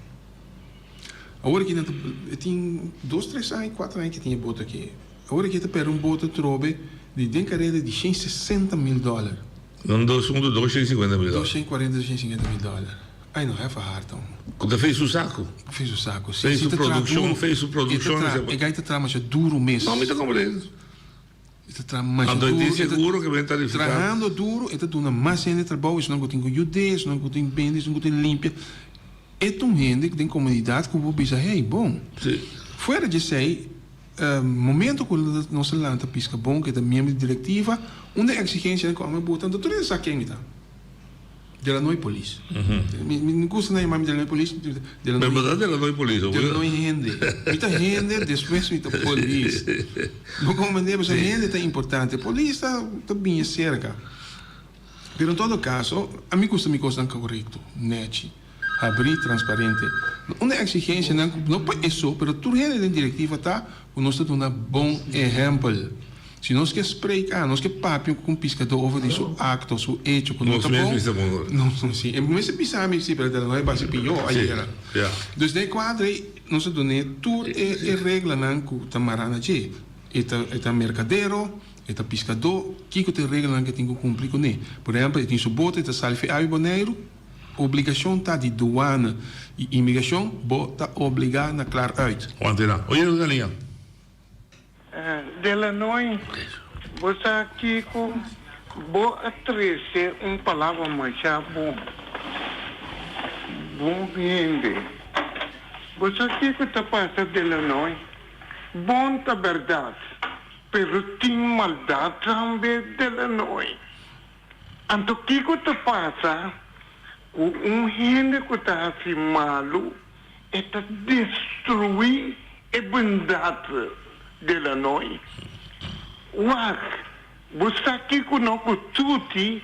Awor aki nan ta, e tin dos tres aña, kuater aña ke tin e boto aki. Awor aki e ta perde un boto trobe di den kareda di shen sesenta mil dòler. Un dos un dos shen sinkuenta mil dòler. Dos shen kuarenta dos shen sinkuenta mil dòler. Ai no, hefa hard amo. Ku ta fei su saku. Fei su saku, si. Fei su produkshon, fei su produkshon. E gai ta traha masha duru mes. No, mi ta komprende. E ta traha masha duru. Anto e tin seguro ke ben tarifiká. Trahando duru e ta duna mas hende trabou, esnan ku tin ku yud'é, esnan ku tin bende, esnan ku tin limpia. E ta un hende den komunidat ku bo bisa, hey, bon. Fuera di esei, momento ku nos a lanta Piska Bon, ku e ta miembro di direktiva, un di e eksigensianan ku amo a bota, anto tur hende sa ken mi ta. De la Nooi Polis. Mi no gusta nan yama mi De la Nooi Polis. De la Nooi, De la Nooi Polis. De la Nooi hende. Mi ta hende, despues mi ta polis. Bo komprende? Pasobra hende ta importante. Polis ta bini serka. Pero en todo caso, a mi gusta mi cosnan correcto, nechi, habri, transparente. Un exigencianan cu no pa eso, pero tur hende den directiva ta cu nos ta duna bon ehempel. Si nos ke spreek a, nos ke papia cu un piscador over di su acto, su hecho cu no ta bon, no, si, e mester bisa mi si, pero no e basi pior ayera. Dus den e cuadro ey nos a dun'e tur e reglanan cu ta mara na dje. E ta mercadero. E ta piskadó, kiko ta e reglanan ku e tin ku kumpli kuné? Por ehèmpel, e tin su bote, e ta sali fi Awi Boneiru, obligashon ta di duana i imigrashon, bo ta obligá na klar uit. Wanta nan. Oye nos galiña. Delanoy, bo sa kiko? Bo a trese un palabra masha bon. Bon hende. Bo sa kiko ta pasa, Delanoy? Bon ta bèrdat. Pero tin maldad tambe Delanoy. Anto kiko ta pasa ku un hende ku ta hasi malu e ta destruí e bondad Delanoy? Wak, bo sa kiko no ku Tuti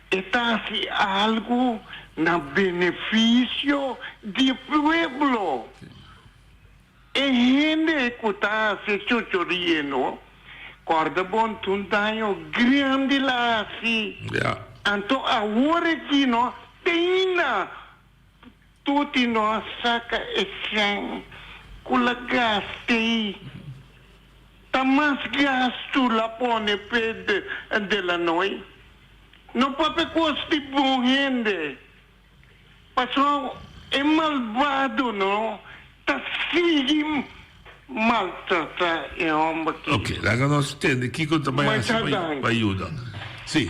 e ta hasi algu na benefisio di e pueblo. E hende ku ta hasi chochorie no kòrda bon ta un daño grandi la hasi. Anto awor aki no te ainda Tuti no a saka e sèn ku la gasta ei. Ta mas gastu la pone p'e Delanoy. No papia kos di bon hende. Pasobra e malbado no ta sigui maltrata e homber aki. Ok, laga nos tende kiko ta bai hasi pa yuda. Si.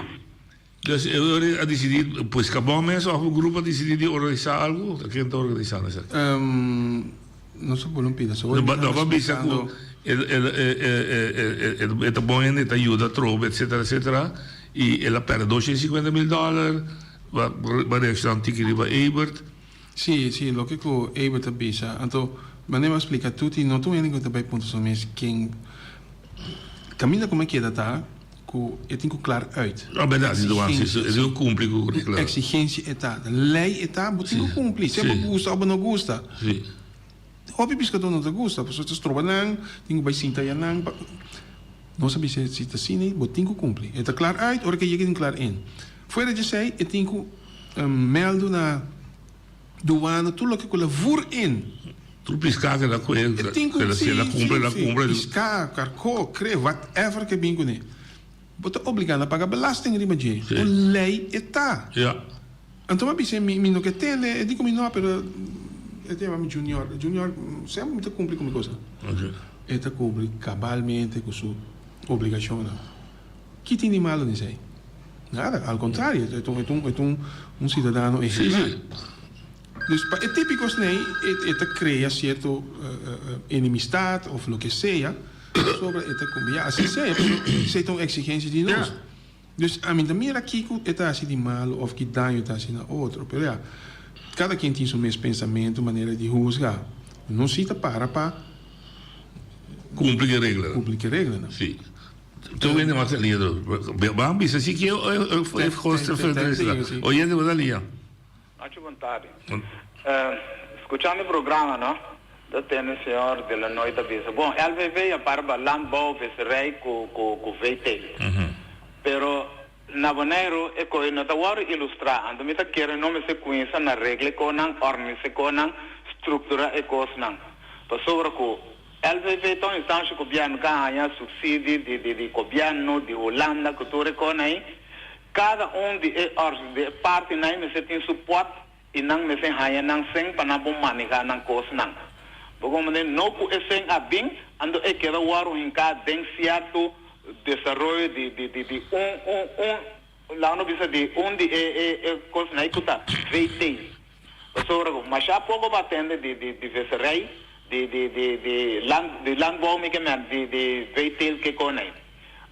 Dus e ora a disidí, pues Cabon mes òf un grupo a disidí di organisá algu? Ta ken ta organisando esaki? Nos a pone un pida. No pa bisa ku e ta bon hende, e ta yuda atrobe, etsetera, etsetera, i el a pèrdè 250 mil dòler. Bo a reacciona un tiki riba Ebert? Sí, sí, loke ku Ebert a bisa. Anto, manera mi a splika Tuti, no ta un hende ku ta bai puntra su mes ken. Kaminda ku mi a keda ta ku e tin ku klar uit. No, bèrdat, si Duan, si e tin ku kumpli ku regla. Eksigensia e ta. Lei e ta, bo tin ku kumpli, sea bo gusta òf bo no gusta. Sí. Hopi piskadó no ta gusta, pasobra ta stroba nan, tin ku bai sinta ayanan. Nos a bisa si ta asina bo tin ku kumpli. E ta klar uit ora ku e yega e tin klar in. Fuera dje esei e tin ku mèldu na duana tur loke ku el a vur in. Tur piská ku el a kohe, E tin ku, si el a kumpra el a kumpra. Piská, karkó, kre, whatever ku e bin kuné. Bo ta obligá na paga belasting riba dje. Un lei e ta. Anto mi a bisa mi, mi no ke tende, e di ku mi no, pero e ta yama mi Junior. Junior, semper mi ta kumpli ku mi kosnan. E ta kubri kabalmente ku su obligashonnan. Ki tin di malu den esei? Nada, al kontrario, e ta un, e ta un, un siudadano ehemplar. Dus pa e típiko esnei e ta krea sierto enemistat òf loke sea. Pasobra e ta kumbia asi sea, pasobra esei ta un eksigensia di nos. Dus ami ta mira kiko e ta hasi di malu òf ki daño e ta hasi na otro. Pero ya, kada ken tin su mes pensamentu, manera di husga. Nos si ta para pa Kumpli ku e reglanan. Kumpli ku e reglanan. Si. Tur hende mas ta lia dor. Ban bisa si ke e koster Oyente bo ta lia. Nochi bon tardi. Scuchando e programa no, ta tende señor De Lanoy ta bisa, bon LVV a para pa landbouw, visserij cu cu cu veeteelt. Pero na Boneiru e coy no ta wordo ilustra, anto mi ta kere no mester cuminsa na regla e conan, organisa e conan, structura e cosnan. Pasobra cu LVV ta un instancia gobierno ca haya subsidie di di di gobierno di Hulanda cu tur e conan ayi. Kada un di e òrs di e partinan ei mester tin su pòt i nan mester haña nan sèn pa nan por manehá nan kosnan. Bo komprendé? No ku e sèn a bin, anto e keda wòrdu hinká den sierto desaroyo di di di di un un un laga nos bisa di un di e e e kosnan ei ku ta VT. Pasobra ku masha poko bo a tende di di di visserij, di di di di land di landbouw mi ke men di di veeteelt ke kon ei.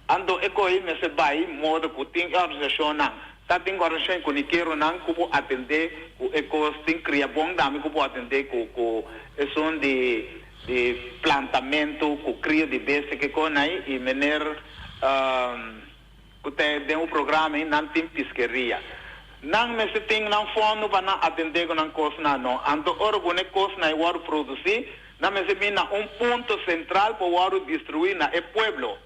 Anto e koe mester bai modo ku tin e organisashonnan. Ta tin organisashon kunikeronan ku por atendé ku e kos, tin kriabon tambe ku por atendé ku ku esun di di plantamentu ku krio di bestia ke kon ei i mener ku ta den un programa ei nan tin piskeria. Nan mester tin nan fondo pa nan atendé ku nan kosnan no. Anto ora ku e kosnan ei wòrdu produsí, nan mester bin na un punto sentral pa wòrdu distribuí na e pueblo.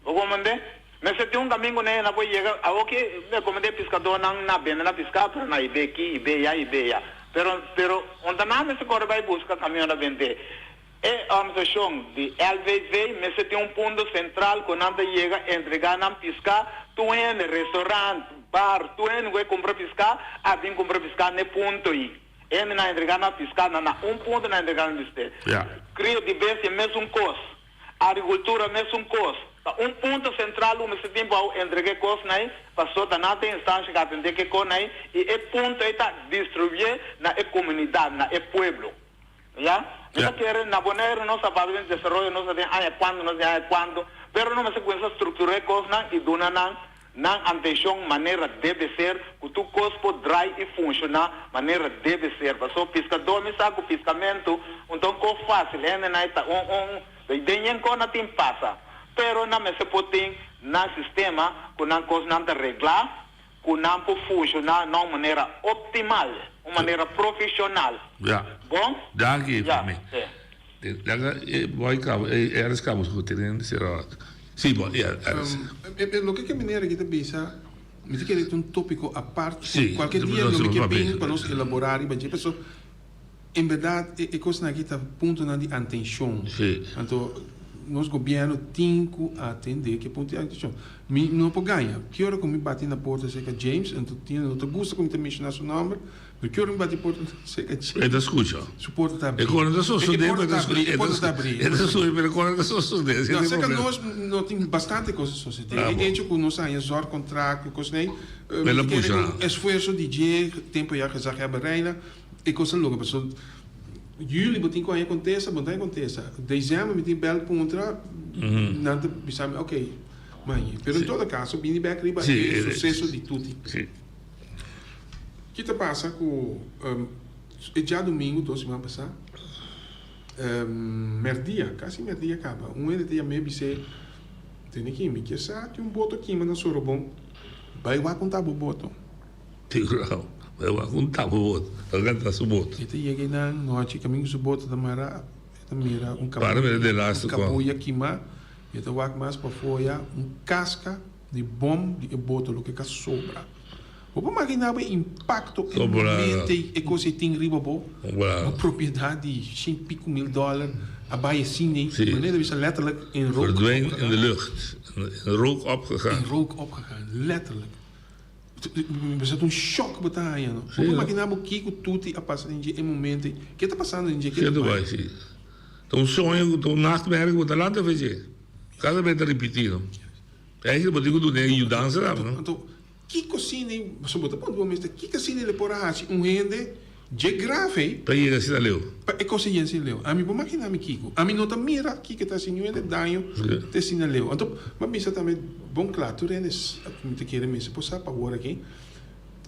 Bo komprendé? Mester tin un kamin ku nan por yega. Awoki mi a komprendé piskadónan na bende na piská, pero na hib'é aki, hib'é ya, hib'é ya. Pero, pero unda nan mester kore bai buska kamion na bendé? E organisashon di LVV mester tin un punto sentral ku nan ta yega entregá nan piská tur hende, restaurant, bar, tur hende ku e kumpra piská a bin kumpra piská n'e punto ei. Hende nan entregá nan piská na na un punto nan entregá nan bisté. Krio di bestia mesun kos, agrikultura mesun kos. Ta un punto sentral ku mester tin pa entregá e kosnan ei, pasobra ta nan ta e instansha ku atendé ku e kosnan ei i e punto ei ta distribuí na e komunidat, na e pueblo. Ya? Mi ta kere na Boneiru nos a papia den desaroyo, nos a den aña cuanto, nos den aña cuanto, pero no mester cuminsa structura e cosnan y duna nan nan antencion manera debe ser, cu tur cos por draai y funciona manera debe ser. Pasobra piscador mi sa cu piscamento un ta un cos facil, hendenan e ta un un den yen cos nan tin pasa, pero nan mester por tin nan sistema cu nan cosnan ta regla, ku nan por funshoná na un manera optimal, un manera profeshonal. Ja. Bon? Danki, Ja, Femi. sí. Laga e boy kaba, e Ernst kaba su tenen sera. Sí, bo, ja, Ernst. Loke ke meneer aki ta bisa, mi ta kere ta un topiko apart ku Sí, kualke dia nos lo mi lo ke papia. bin pa nos elaborá riba dje, pasobra En berdad e cosnan aki ta puntonan di atencion. Anto nos gobierno tin cu atende ki punto di atencion. Mi no por gaña. Ki ora cu mi bati na porta cerca James, anto tin no ta gusta cu mi ta menciona su nomber, pero ki ora mi bati porta cerca James. E ta scucha. Su porta ta abri. E cona ta sosode, E porta ta abri, e porta ta abri. E ta sosode, pero e cona ta sosode. No, cerca nos no tin bastante cos ta sosode. E hecho cu nos a haña zorgcontract cu cosnan, El a mi ta kere pusha. cu esfuerzo di dje, tempo ya gezaghebber Reina, E kos ta loke pasobra juli bo tin ku haña kontesta, bo no ta haña kontesta. Desèmber mi tin bèl puntra, nan ta bisa mi oke, maña. Pero en todo kaso bini bèk riba e suseso di Tuti. Ki ta pasa ku e djadumingu dos siman pasá, mèrdia, kasi mèrdia kaba, un hende ta yam'é bis'é, Tene ki mi ke sa tin un boto kima na Sorobon, bai wak un ta bo boto. Tigrao, bai wak un tapa boto, ta kanta su boto. E ta yega einan nochi, kaminda ku su boto ta mara, e ta mira un Para mira delaster un kua. kabuya kimá. Mi ta wak mas pafó ya un kaska di bòm di e boto loke ka sobra. Bo por maginá bo e impakto e momento ei e kos ei tin riba bo? Bo propiedat di shen piku mil dòler a bai asin ei, manera ta bisa letterlijk in rook Verdwijn opgegaan. in de lucht, in rook opgegaan. In rook opgegaan, letterlijk. Bisa ta un shock bo ta haña no. Bo por maginá bo kiko tuti a pasa den dje e momento ei? Ke ta pasando den dje? Ke ta bai si. Ta un soño, ta un nachtmerrie ku bo ta lanta fe dje. Kada bes ta ripití no. Eigenlijk bo tin ku duna e yudansa tambe no. Anto kiko asina ei, pasobra bo ta puntra bo mes ta kiko asina ei lo por a hasi un hende dje grave ei. Pa yega asina leu. Pa e kos a yega asina leu. Ami por magina mi kiko. Ami no ta mira kiko ta hasi niun hende daño te asina leu. Anto mi a bisa tambe bon kla tur hende mi ta kere mester por sa pa awor aki.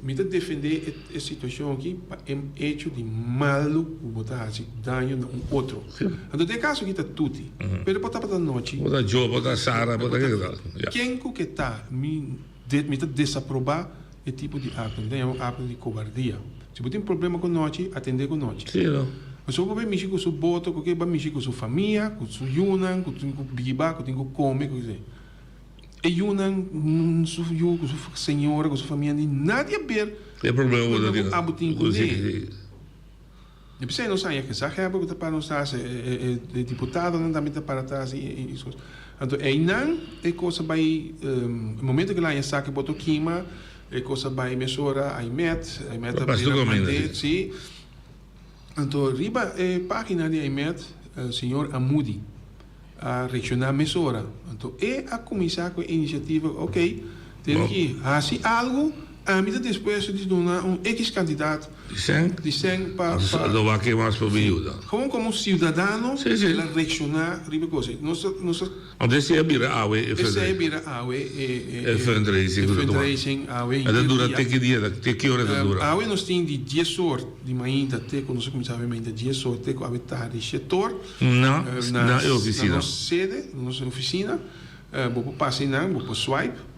Mi ta defendé e situashon aki pa e hecho di malu ku bo ta hasi daño na un otro. Anto den e kaso aki ta Tuti, pero por tabata Nochi. Por ta Joe, por ta Sara, por ta ke ta. Ya. Ken ku ke ta, mi mi ta desaprobá e tipo di akto. Mi ta yama akto di kobardia. Si bo tin problema ku Nochi, atendé ku Nochi. Sí, no. Pasobra bo bai mishi ku su boto, ku ke bai mishi ku su famia, ku su yunan, ku tin ku biba, ku tin ku kome, ku ke. E yunan, su yu ku su señora ku su famia ni nada di haber E problema ku ku abo tin kuné. Sí. I p'esei nos haña gezaghebber ku ta para nos tras, e diputadonan tambe ta para tras i i kos. Anto einan e kos a bai, e momento ku el a haña sa ku e boto kima, e kos a bai mesora Aimet, Aimet a bira mand'é, sí. Anto riba e página di Aimet, señor Amudi a reakshoná mesora. Anto e a kuminsá ku e inisiativa, ok, tene ki hasi algu, ami ta dispuesto di duna un ekis kantidat di sèn pa pa. Lo wak e mas pa mi yuda. Gewoon komo siudadano el a reakshoná riba e kos ei. Nos ta nos ta. Anto esei a bira awe e fundraising. Esei a bira awe e E fundraising ku ta tuma. Fundraising awe E ta dura te ki dia, te ki ora e ta dura? Awe nos tin di dies or di mainta te ku nos a kuminsá awe mainta dies or te ku awe tardi shete or. Na na e ofisina. Na nos sede, na nos ofisina. Bo por pasa einan, bo por swipe.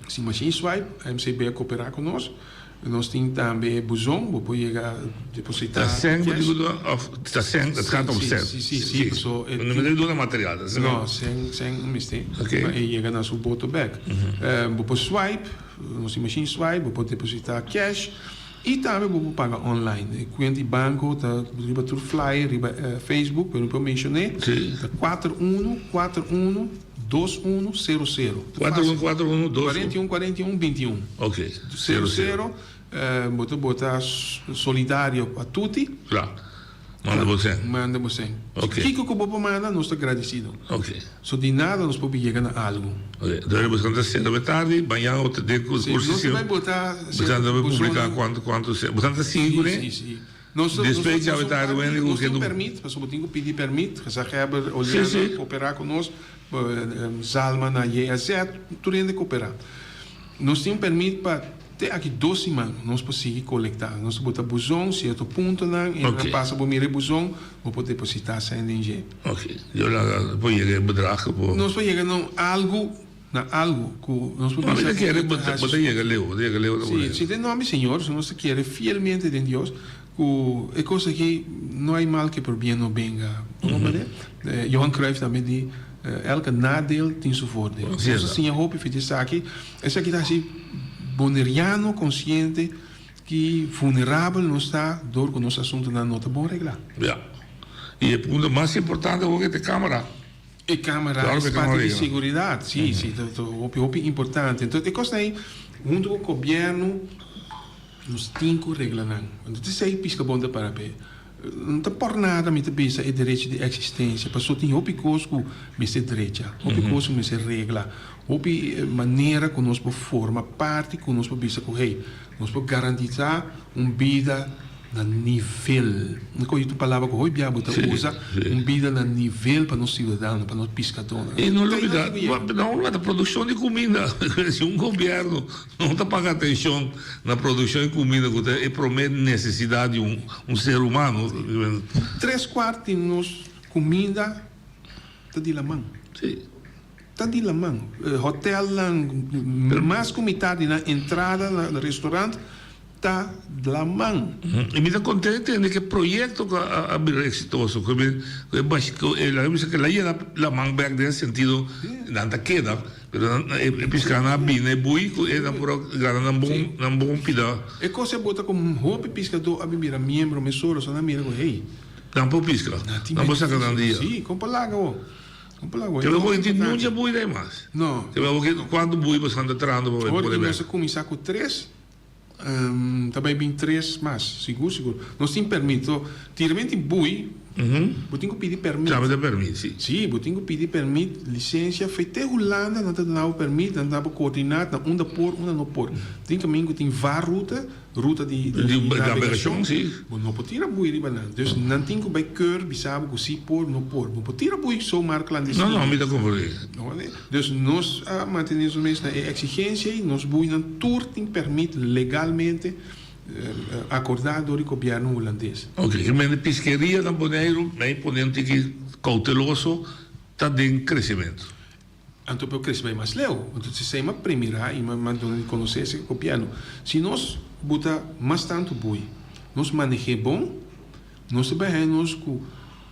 Si machine swipe, MCB a koperá ku nos. Nos tin tambe buzon, bo por yega depositá Ta sèn bo cash. tin ku duna òf ta sèn, it gaat om sèn? Si, si, si, paso e No mester duna material, ta sèn? No, sèn, sèn no mester. Oké. Pa e yega na su boto bèk. Bo por swipe, nos tin machine swipe, bo por depositá cash i tambe bo por paga online. E kuenta di banko ta riba tur flyer riba Facebook, pero mi por menshoné. Ta kuater unu, kuater unu. Dos unu sero sero. Kuater unu kuater unu dos unu. Kuarenta i un kuarenta i un binti i un. Ok, sero sero. Bo ta bota solidario pa tuti. Kla. Manda bo sèn. Manda bo sèn. Ok. Kiko ku bo por manda nos ta gradisido. Ok. So di nada nos por bin yega na algu. Ok, entonces bo ta sera be tardi, mañana bo ta den ku Si, nos ta bai bota. Bo ta bai publica kuantu kuantu sèn. Bo ta sigui kuné? Si, si. Nos ta Despues djawe tardi nos wende nos ku tin kedu. permit, pasobra bo tin ku pidi permit, gezaghebber Sí, Oleana sí. koperá ku nos, Zalma na JAZ, tur hende koperá. Nos tin un permit pa te aki dos siman nos por sigui kolektá. Nos ta bota buzon sierto puntonan, i Oké. nan pasa bo mira e buzon, bo por depositá sèn den dje. Oké, yo laga por yega e bedrag ku. Nos por yega na un algu. Na algu ku nos por No, mi bisa ta kere ku bo ta ta hasi bo ta yega leu, bo ta yega leu na Sí, Boneiru. si den nomber Señor, si nos ta kere fielmente den Dios, ku e kos aki no hay mal que por bien no venga. Bo comprende? Johan Cruijff tambe di, Elke nadeel tin su voordeel. Así Nos es. a siña hopi for di esaki. Esaki ta hasi boneriano konsiente ki vulnerabel nos ta dor ku nos asuntunan no ta bon reglá. Ya. I e punto mas importante awor ke ta e kamera. E camera Claro es cu e parti camera di yega. seguridad, si, si, ta ta hopi hopi importante. Entonces e cosnan ey hunto cu gobierno nos tin cu regla nan. Entonces esey Piscabon ta para p'e. No ta por nada mi ta bisa e derecho di existencia, pasobra tin hopi cos cu mester drecha, hopi cos cu mester regla, hopi manera cu nos por forma parti cu nos por bisa cu hey, nos por garantisa un bida Na nivel. Mi kohe tu palabra ku hoy bia bo ta usa, un bida na nivel pa nos siudadano, pa nos piskadónan. I no lubida, no lubida produkshon di kuminda. Si un gobièrnu no ta paga atenshon na produkshon di kuminda ku ta e promé nesesidat di un ser humano. Tres kuart di nos kuminda ta di laman. Ta di laman. Hotèlnan, mas ku mitar di nan entrada na restorant. ta laman. I mi ta kontent tende ku e proyekto ku a bira eksitoso, ku e ku e laga bisa ku el a yena laman bèk den e sentido nan ta keda, pero nan e piskanan a bini e bui ku e nan por a gana nan bon nan bon pida. E kos e bota ku hopi piskadó a bin bira miembro mesora, so nan mira ku hey. Nan por piska, nan por saka nan dia. Sí, kon por laga bo. Kon por laga bo. Te bo tin mucha bui den mas. No. Te bo kuantu bui bo san ta trahando pa bo pone bèk? Nos a kuminsá ku tres. Ta bai bin tres mas, sigur sigur. Nos tin permit. So, tiramente bui, bo tin ku pidi permit. Trabia ta permit, si. Si, bo tin ku pidi permit, lisensia. Fe te Hulanda nan ta duna bo permit, nan ta duna bo koordinaat na unda por, unda no por. Tin kaminda ku tin vaarroute, ruta di nabegashon, si. Bo no por tira bui riba nan. Dus nan tin ku bai keur bisa bo ku si por, no por. Bo por tira bui zomaar klandestino. No, no, mi ta komprendé. Dus nos a mantene nos mes na e exigencia y nos buinan tur tin permit legalmente acorda door di gobierno Hulandes. Ok, e mende piskeria na Boneiru mei pone un tiki cauteloso ta den crecemento. Anto por crece bai mas leu. Anto si esey m'a premira y m'a duna di conoce esey gobierno. Si nos buta mas tanto bui, nos manehe bon, Nos ta bai haña nos ku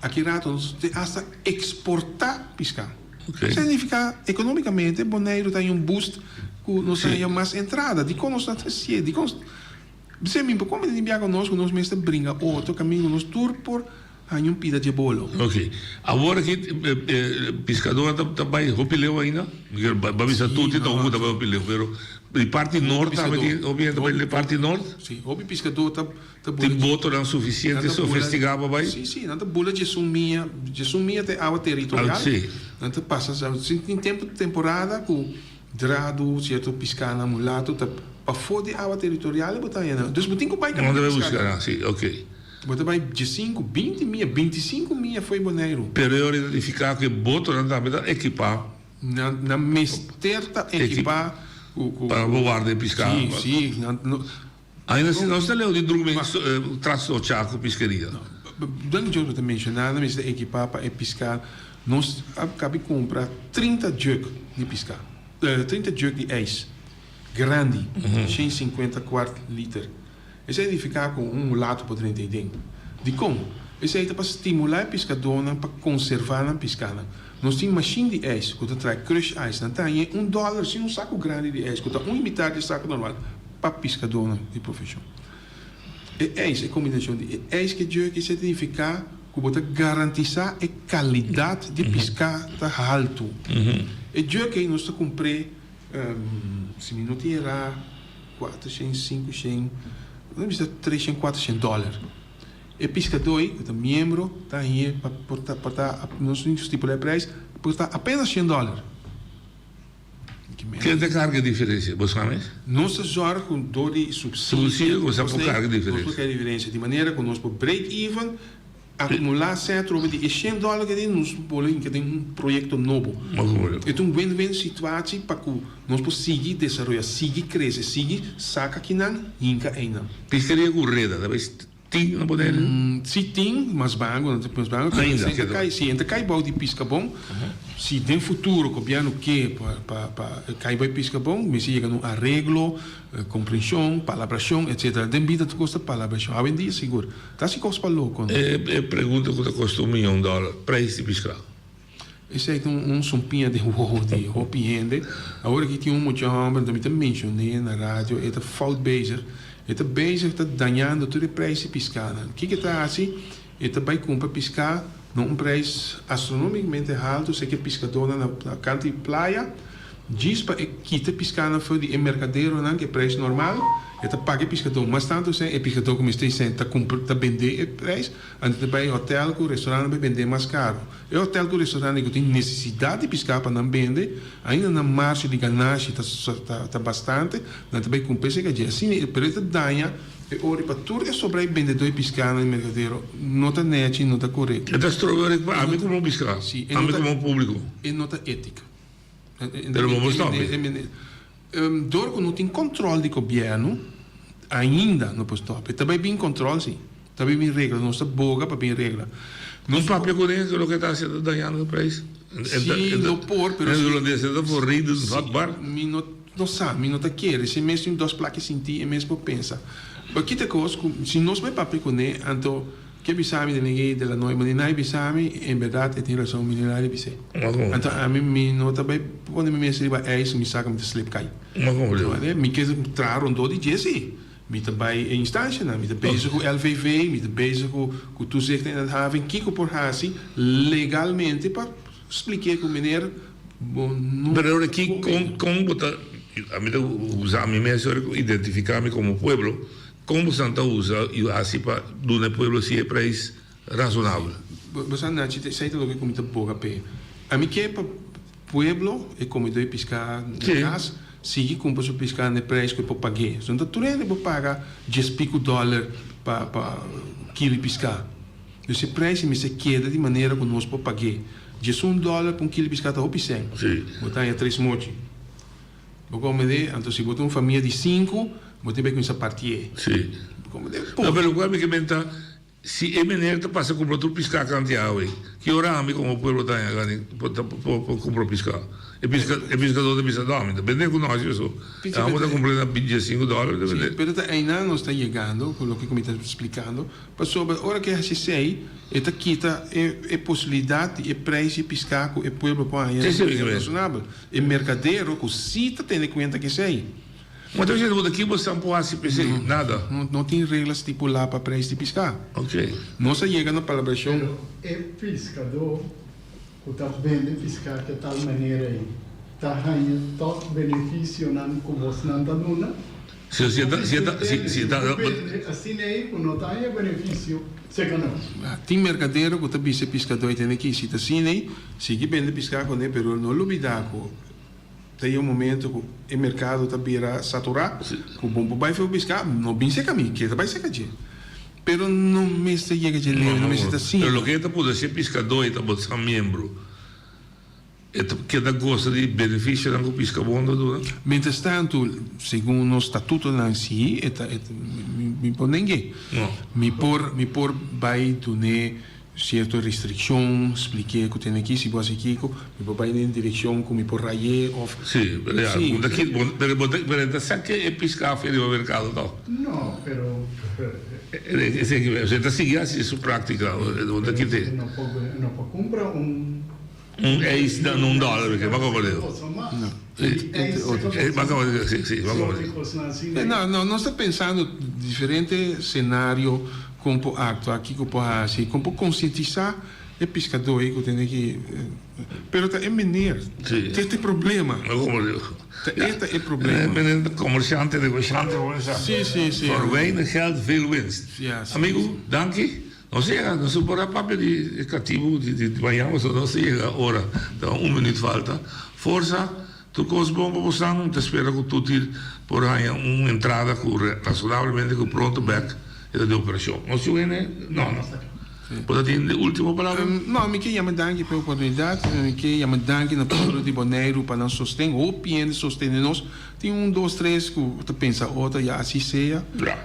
aki rato nos te asta eksportá piská. Okay. Esei signifiká ekonómikamente Boneiru ta haña un boost ku nos ta haña mas entrada. Dikon nos ta hasié? Dikon? Bisei mi por kon mi ta biaha ku nos ku nos mester bringa otro kaminda ku nos tur por haña un pida dje bolo. Ok. Awor aki piskadónan ta ta bai hopi leu ainda? Mi kier ba bisa tur tin ta un ku ta bai hopi leu pero di parti nort tambe tin hopi hende ta bai di parti nort? Si, hopi piskadó ta Tin botonan sufisiente sofistigá pa bai? Sí, sí, nan ta bula djesun mia, djesun mia ta e awa teritorial. Sí. Nan ta pasa, si tin tempu, temporada ku dradu, sierto piskanan mulato ta pafó di awa teritorial e bo ta haña nan. Dus bo tin ku bai kaminda piska. Nan ta bai buska nan, sí, ok. Bo ta bai djesinku, binti mia, bintisinku mia fo'i Boneiru. Pero e ora identifiká ku e botonan tambe ta ekipá. Nan, nan mester ta ekipá ku, ku. Pa bo warda e piská. Sí, sí, nan, no. Ainda si nos ta leu di drumi trasnochá ku piskeria. Dan Jones bo ta menshoná nan mester ekipá pa e piská. Nos a kabi kumpra 30 jug di piská, 30 jug di ijs grandi, 150 kwart liter. Esei nifiká ku un mulato por drenta ei den. Dikon? Esei ta pa stimulá e piskadónan pa konservá nan piskánan. Nos tin mashin di ijs ku ta trae crush ice. Nan ta hañ'é un dòler sin un saku grandi di ijs ku ta un i mitar di e saku normal. Pa piskadónan di profeshon. E eis, e kombinashon di e eis ku e jerky esei ta nifiká ku bo ta garantisá e kalidat di piská ta haltu. E jerky ei nos ta kumpr'é, si mi no tin erá, kuatershen, sinkushen, no bisa treshen, kuatershen dòler. E piskadó ei ku ta miembro ta hañ'é pa por ta, por ta, nos tin stipulá e preis, por ta apenas shen dòler. Ken ta karga e diferensia? Bo sa mes? Nos ta zorg ku dor di supsidio Supsidio ku sa por karga e diferensia. Nos por karga e diferensia di manera ku nos por break even, akumulá sèt roba di e shen dòler ku tin, nos por hinka den un proyekto nobo. E ta un win-win situatie pa ku nos por sigui desaroyá, sigui krese, sigui saka kinan, hinka einan. Piskeria ku reda ta bai Tin na Bonaire? Si tin, mas bango, nan ta mas bango. Ainda keda. Ta kai, si, e ta kai bou di Piskabon. Si den futuro gobièrnu ke pa pa pa e kai bou di Piskabon, mester yega na un areglo, komprenshon, palabrashon, etsetera. Den bida tur kos ta palabrashon. Awendia sigur. Ta hasi kos pa loko. E e pregunta ku ta kosta un miyon dòler, preis di piska. Esei ta un sumpiña den wowo di hopi hende. Awor aki tin un mucha homber, anto mi ta mencion'é na radio, e ta fout bezig. E ta bezig ta dañando tur e prijs di piscanan. Kiko e ta haci? E ta bay cumpra pisca na un prijs astronomicamente halto, esei ke piscadornan na kant di playa. Djis pa e kita e piscanan for di e mercaderonan ku e prijs normal, e ta paga e piscador mas tanto esei, e piscador ku mester esei ta cumpra, ta bende e prijs, anto ta bay hotel ku restaurantnan bay bende mas caro. E hotel ku restaurantnan ku tin nesesidat di piská pa nan bende, ainda nan marshe di ganashi ta ta bastante, nan ta bai kumpra esei ka dje. Asina e pero e ta daña e ori pa tur e sobrá e bendedó e piskánan di merkadero no ta nechi, no ta korekto. E ta strobe ori pa ami komo piská, ami komo públiko. E no ta étika. Pero bo por stòp e. Dor ku no tin kòntròl di gobièrnu, ainda no por stòp e. Ta bai bin kòntròl si. Ta bai bin regla. Nos ta boga pa bin regla. Nos papia ku den loke ta hasi ta dañando e prijs. Si no por, pero si. Holandés ta por reden vatbaar. Mi no no sa, mi no ta kere. Si e mes tin dos plaki sinti, e mes por pensa. Bo kita kos ku si nos bai papia kuné anto ke bisa mi den e de la noe mane nai bisa mi en bèrdat e tin rason mi nai bis'é. Anto ami mi no ta bai pone mi mes riba ijs mi sa ku mi ta slip kai. Mi ke traha rondó di dje si. Mi ta bai e instancianan, mi ta bezig ku LVV, mi ta bezig ku ku toezicht en handhaving, kiko por hasi legalmente pa splik'é ku meneer bo no Pero ora ki kon kon bo ta ami ta usa ami mes ora ku identifiká mi komo pueblo, kon bo san ta usa i hasi pa duna e pueblo si e prijs rasonabel? Bo sa Nachi, esei ta loke ku mi ta boga p'e. Ami ke pa Pueblo, e komedó e piská na kas, sigui kumpra su piská na e preis ku e por pag'é. So no ta tur hende por paga djes piku dòler pa pa kilo di piská. Dus e preis mester keda di manera ku nos por pag'é. 11 dòler pa un kilo di piská ta hopi sèn. Bo ta haña tres mochi. Bo komedé, anto si bo ta un famia di sinku, bo tin bai kuminsá partié. Bo komedé. No, pero lokual mi ke menta Si e meneer ta pasa cumpra tur pisca canti awe, ki ora ami como pueblo ta haña gana por cumpra pisca? E piscador ta bisa, no, mi ta bende cu nochi paso amo ta cumpra na diesinco dollar mi ta bende. Si, pero ta einan nos ta yegando cu loke cu mi ta splicando, pasobra ora cu e haci esey, e ta kita e posibilidad di e prijs di pisca cu e pueblo por haña razonabel. E mercadero cu si ta tene cuenta cu esey. Ma ta diciendo bo ta kibo esnan por haci p'esey? Nada. No, no tin regla stipulá pa prijs di piská. Ok. Nos a yega na palabrashon. Pero e piskadó ku ta bende piská ke tal manera ei ta haña tòg benefisionan ku bosnan ta duna? Si, si e ta, si e ta, si, si e ta. Ku bende asina ei ku no ta haña benefisio serka nos. Tin merkadero ku ta bisa e piskadó ei tene ki, si ta asina ei, sigui bende piská kuné, pero no lubidá ku. Ta yega un momento ku e merkado ta bira saturá, ku bon por bai for biska, no bin seka mi, ke ta bai seka dje. Pero no mester yega dje leu, no mester ta asina. Pero loke e ta pone si e piskadó ei ta bo sa miembro, e ta keda gosa di benefisionan ku Piskabon ta duna? Mientras tanto, segun nos statutonan si, e ta, mi por neng'é. Mi por, mi por bai dun'é Cierto restriccion, spliqué cu tene aki, si bo haci kico, mi por bay den direccion cu mi por rayé of. Sí, pero ya, bo ta kit, bo, pero bo ta, pero e ta sa ke e pisca afe riba mercado toch? No, pero. Esey, e ta sigui haci su practica, bo ta kite. No por, no por cumpra un. Un ijs na un dollar, bo comprende? No. Bo comprende, sí, sí, bo comprende. No, no, nos ta pensando diferente scenario con por actua, kico por haci, con por concientisa e piscador ey cu tene ki, pero ta e meneer, ta e problema, ta e ta e problema. Meneer ta comerciante, negociante, Sí, sí, sí. Voor weinig geld veel winst. Amigo, danki. Nos a yega, nos a por a papia di e katibu di di mañana pasobra nos a yega ora, ta un minuut falta. Forsa, tur kos bon pa bosan, mi ta spera ku Tuti por haña un entrada ku rasonablemente ku pronto bek e ta den operashon. Nos tin un hende? No, no. Bo ta tin di ultimo palabra? No, mi ke yama danki pa e oportunidat, mi ke yama danki na pueblo di Boneiru pa nan sosten, hopi hende sostene nos. Tin un dos tres ku ta pensa otro, ya asi sea,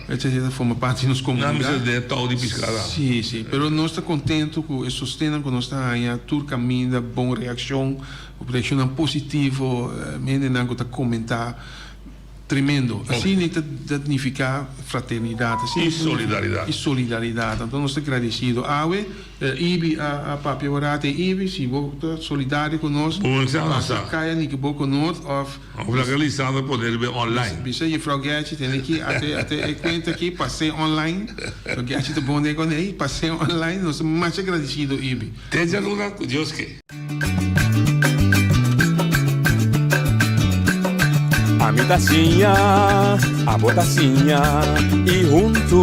etcetera ta forma parti di nos komunidat. Nan mester den e tou di piska nan. Si, si, pero nos ta kontentu ku e sostennan ku nos ta haña tur kaminda, bon reakshon, reakshonnan positivo, hendenan ku ta komentá. Tremendo. Asina ta nifiká fraternidat. I solidaridat. I solidaridat. Anto nos ta gradesido. Awe Ibi a papia un rato e Ibi, si bo ta solidario ku nos, pasa kaya Nikiboko Noord òf. Òf laga Lisandro pone riba e online. Bisa Jefrouw Gertje tene ki ate ate e kuenta aki pas'é online. Jefrouw Gertje ta bon den kuné, pas'é online. Nos ta masha gradesido Ibi. Te djaluna ku Dios ke. Ami ta siña, abo ta siña y huntu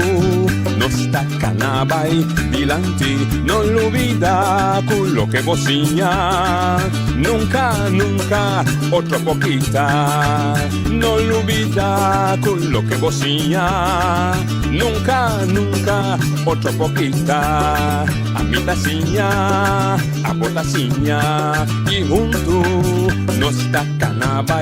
nos ta cana bay dilanti. No lubida cu loke bo siña nunca, nunca otro por kita. No lubida cu loke bo siña nunca, nunca otro por kita. Ami ta siña, abo ta siña y huntu nos ta cana bay.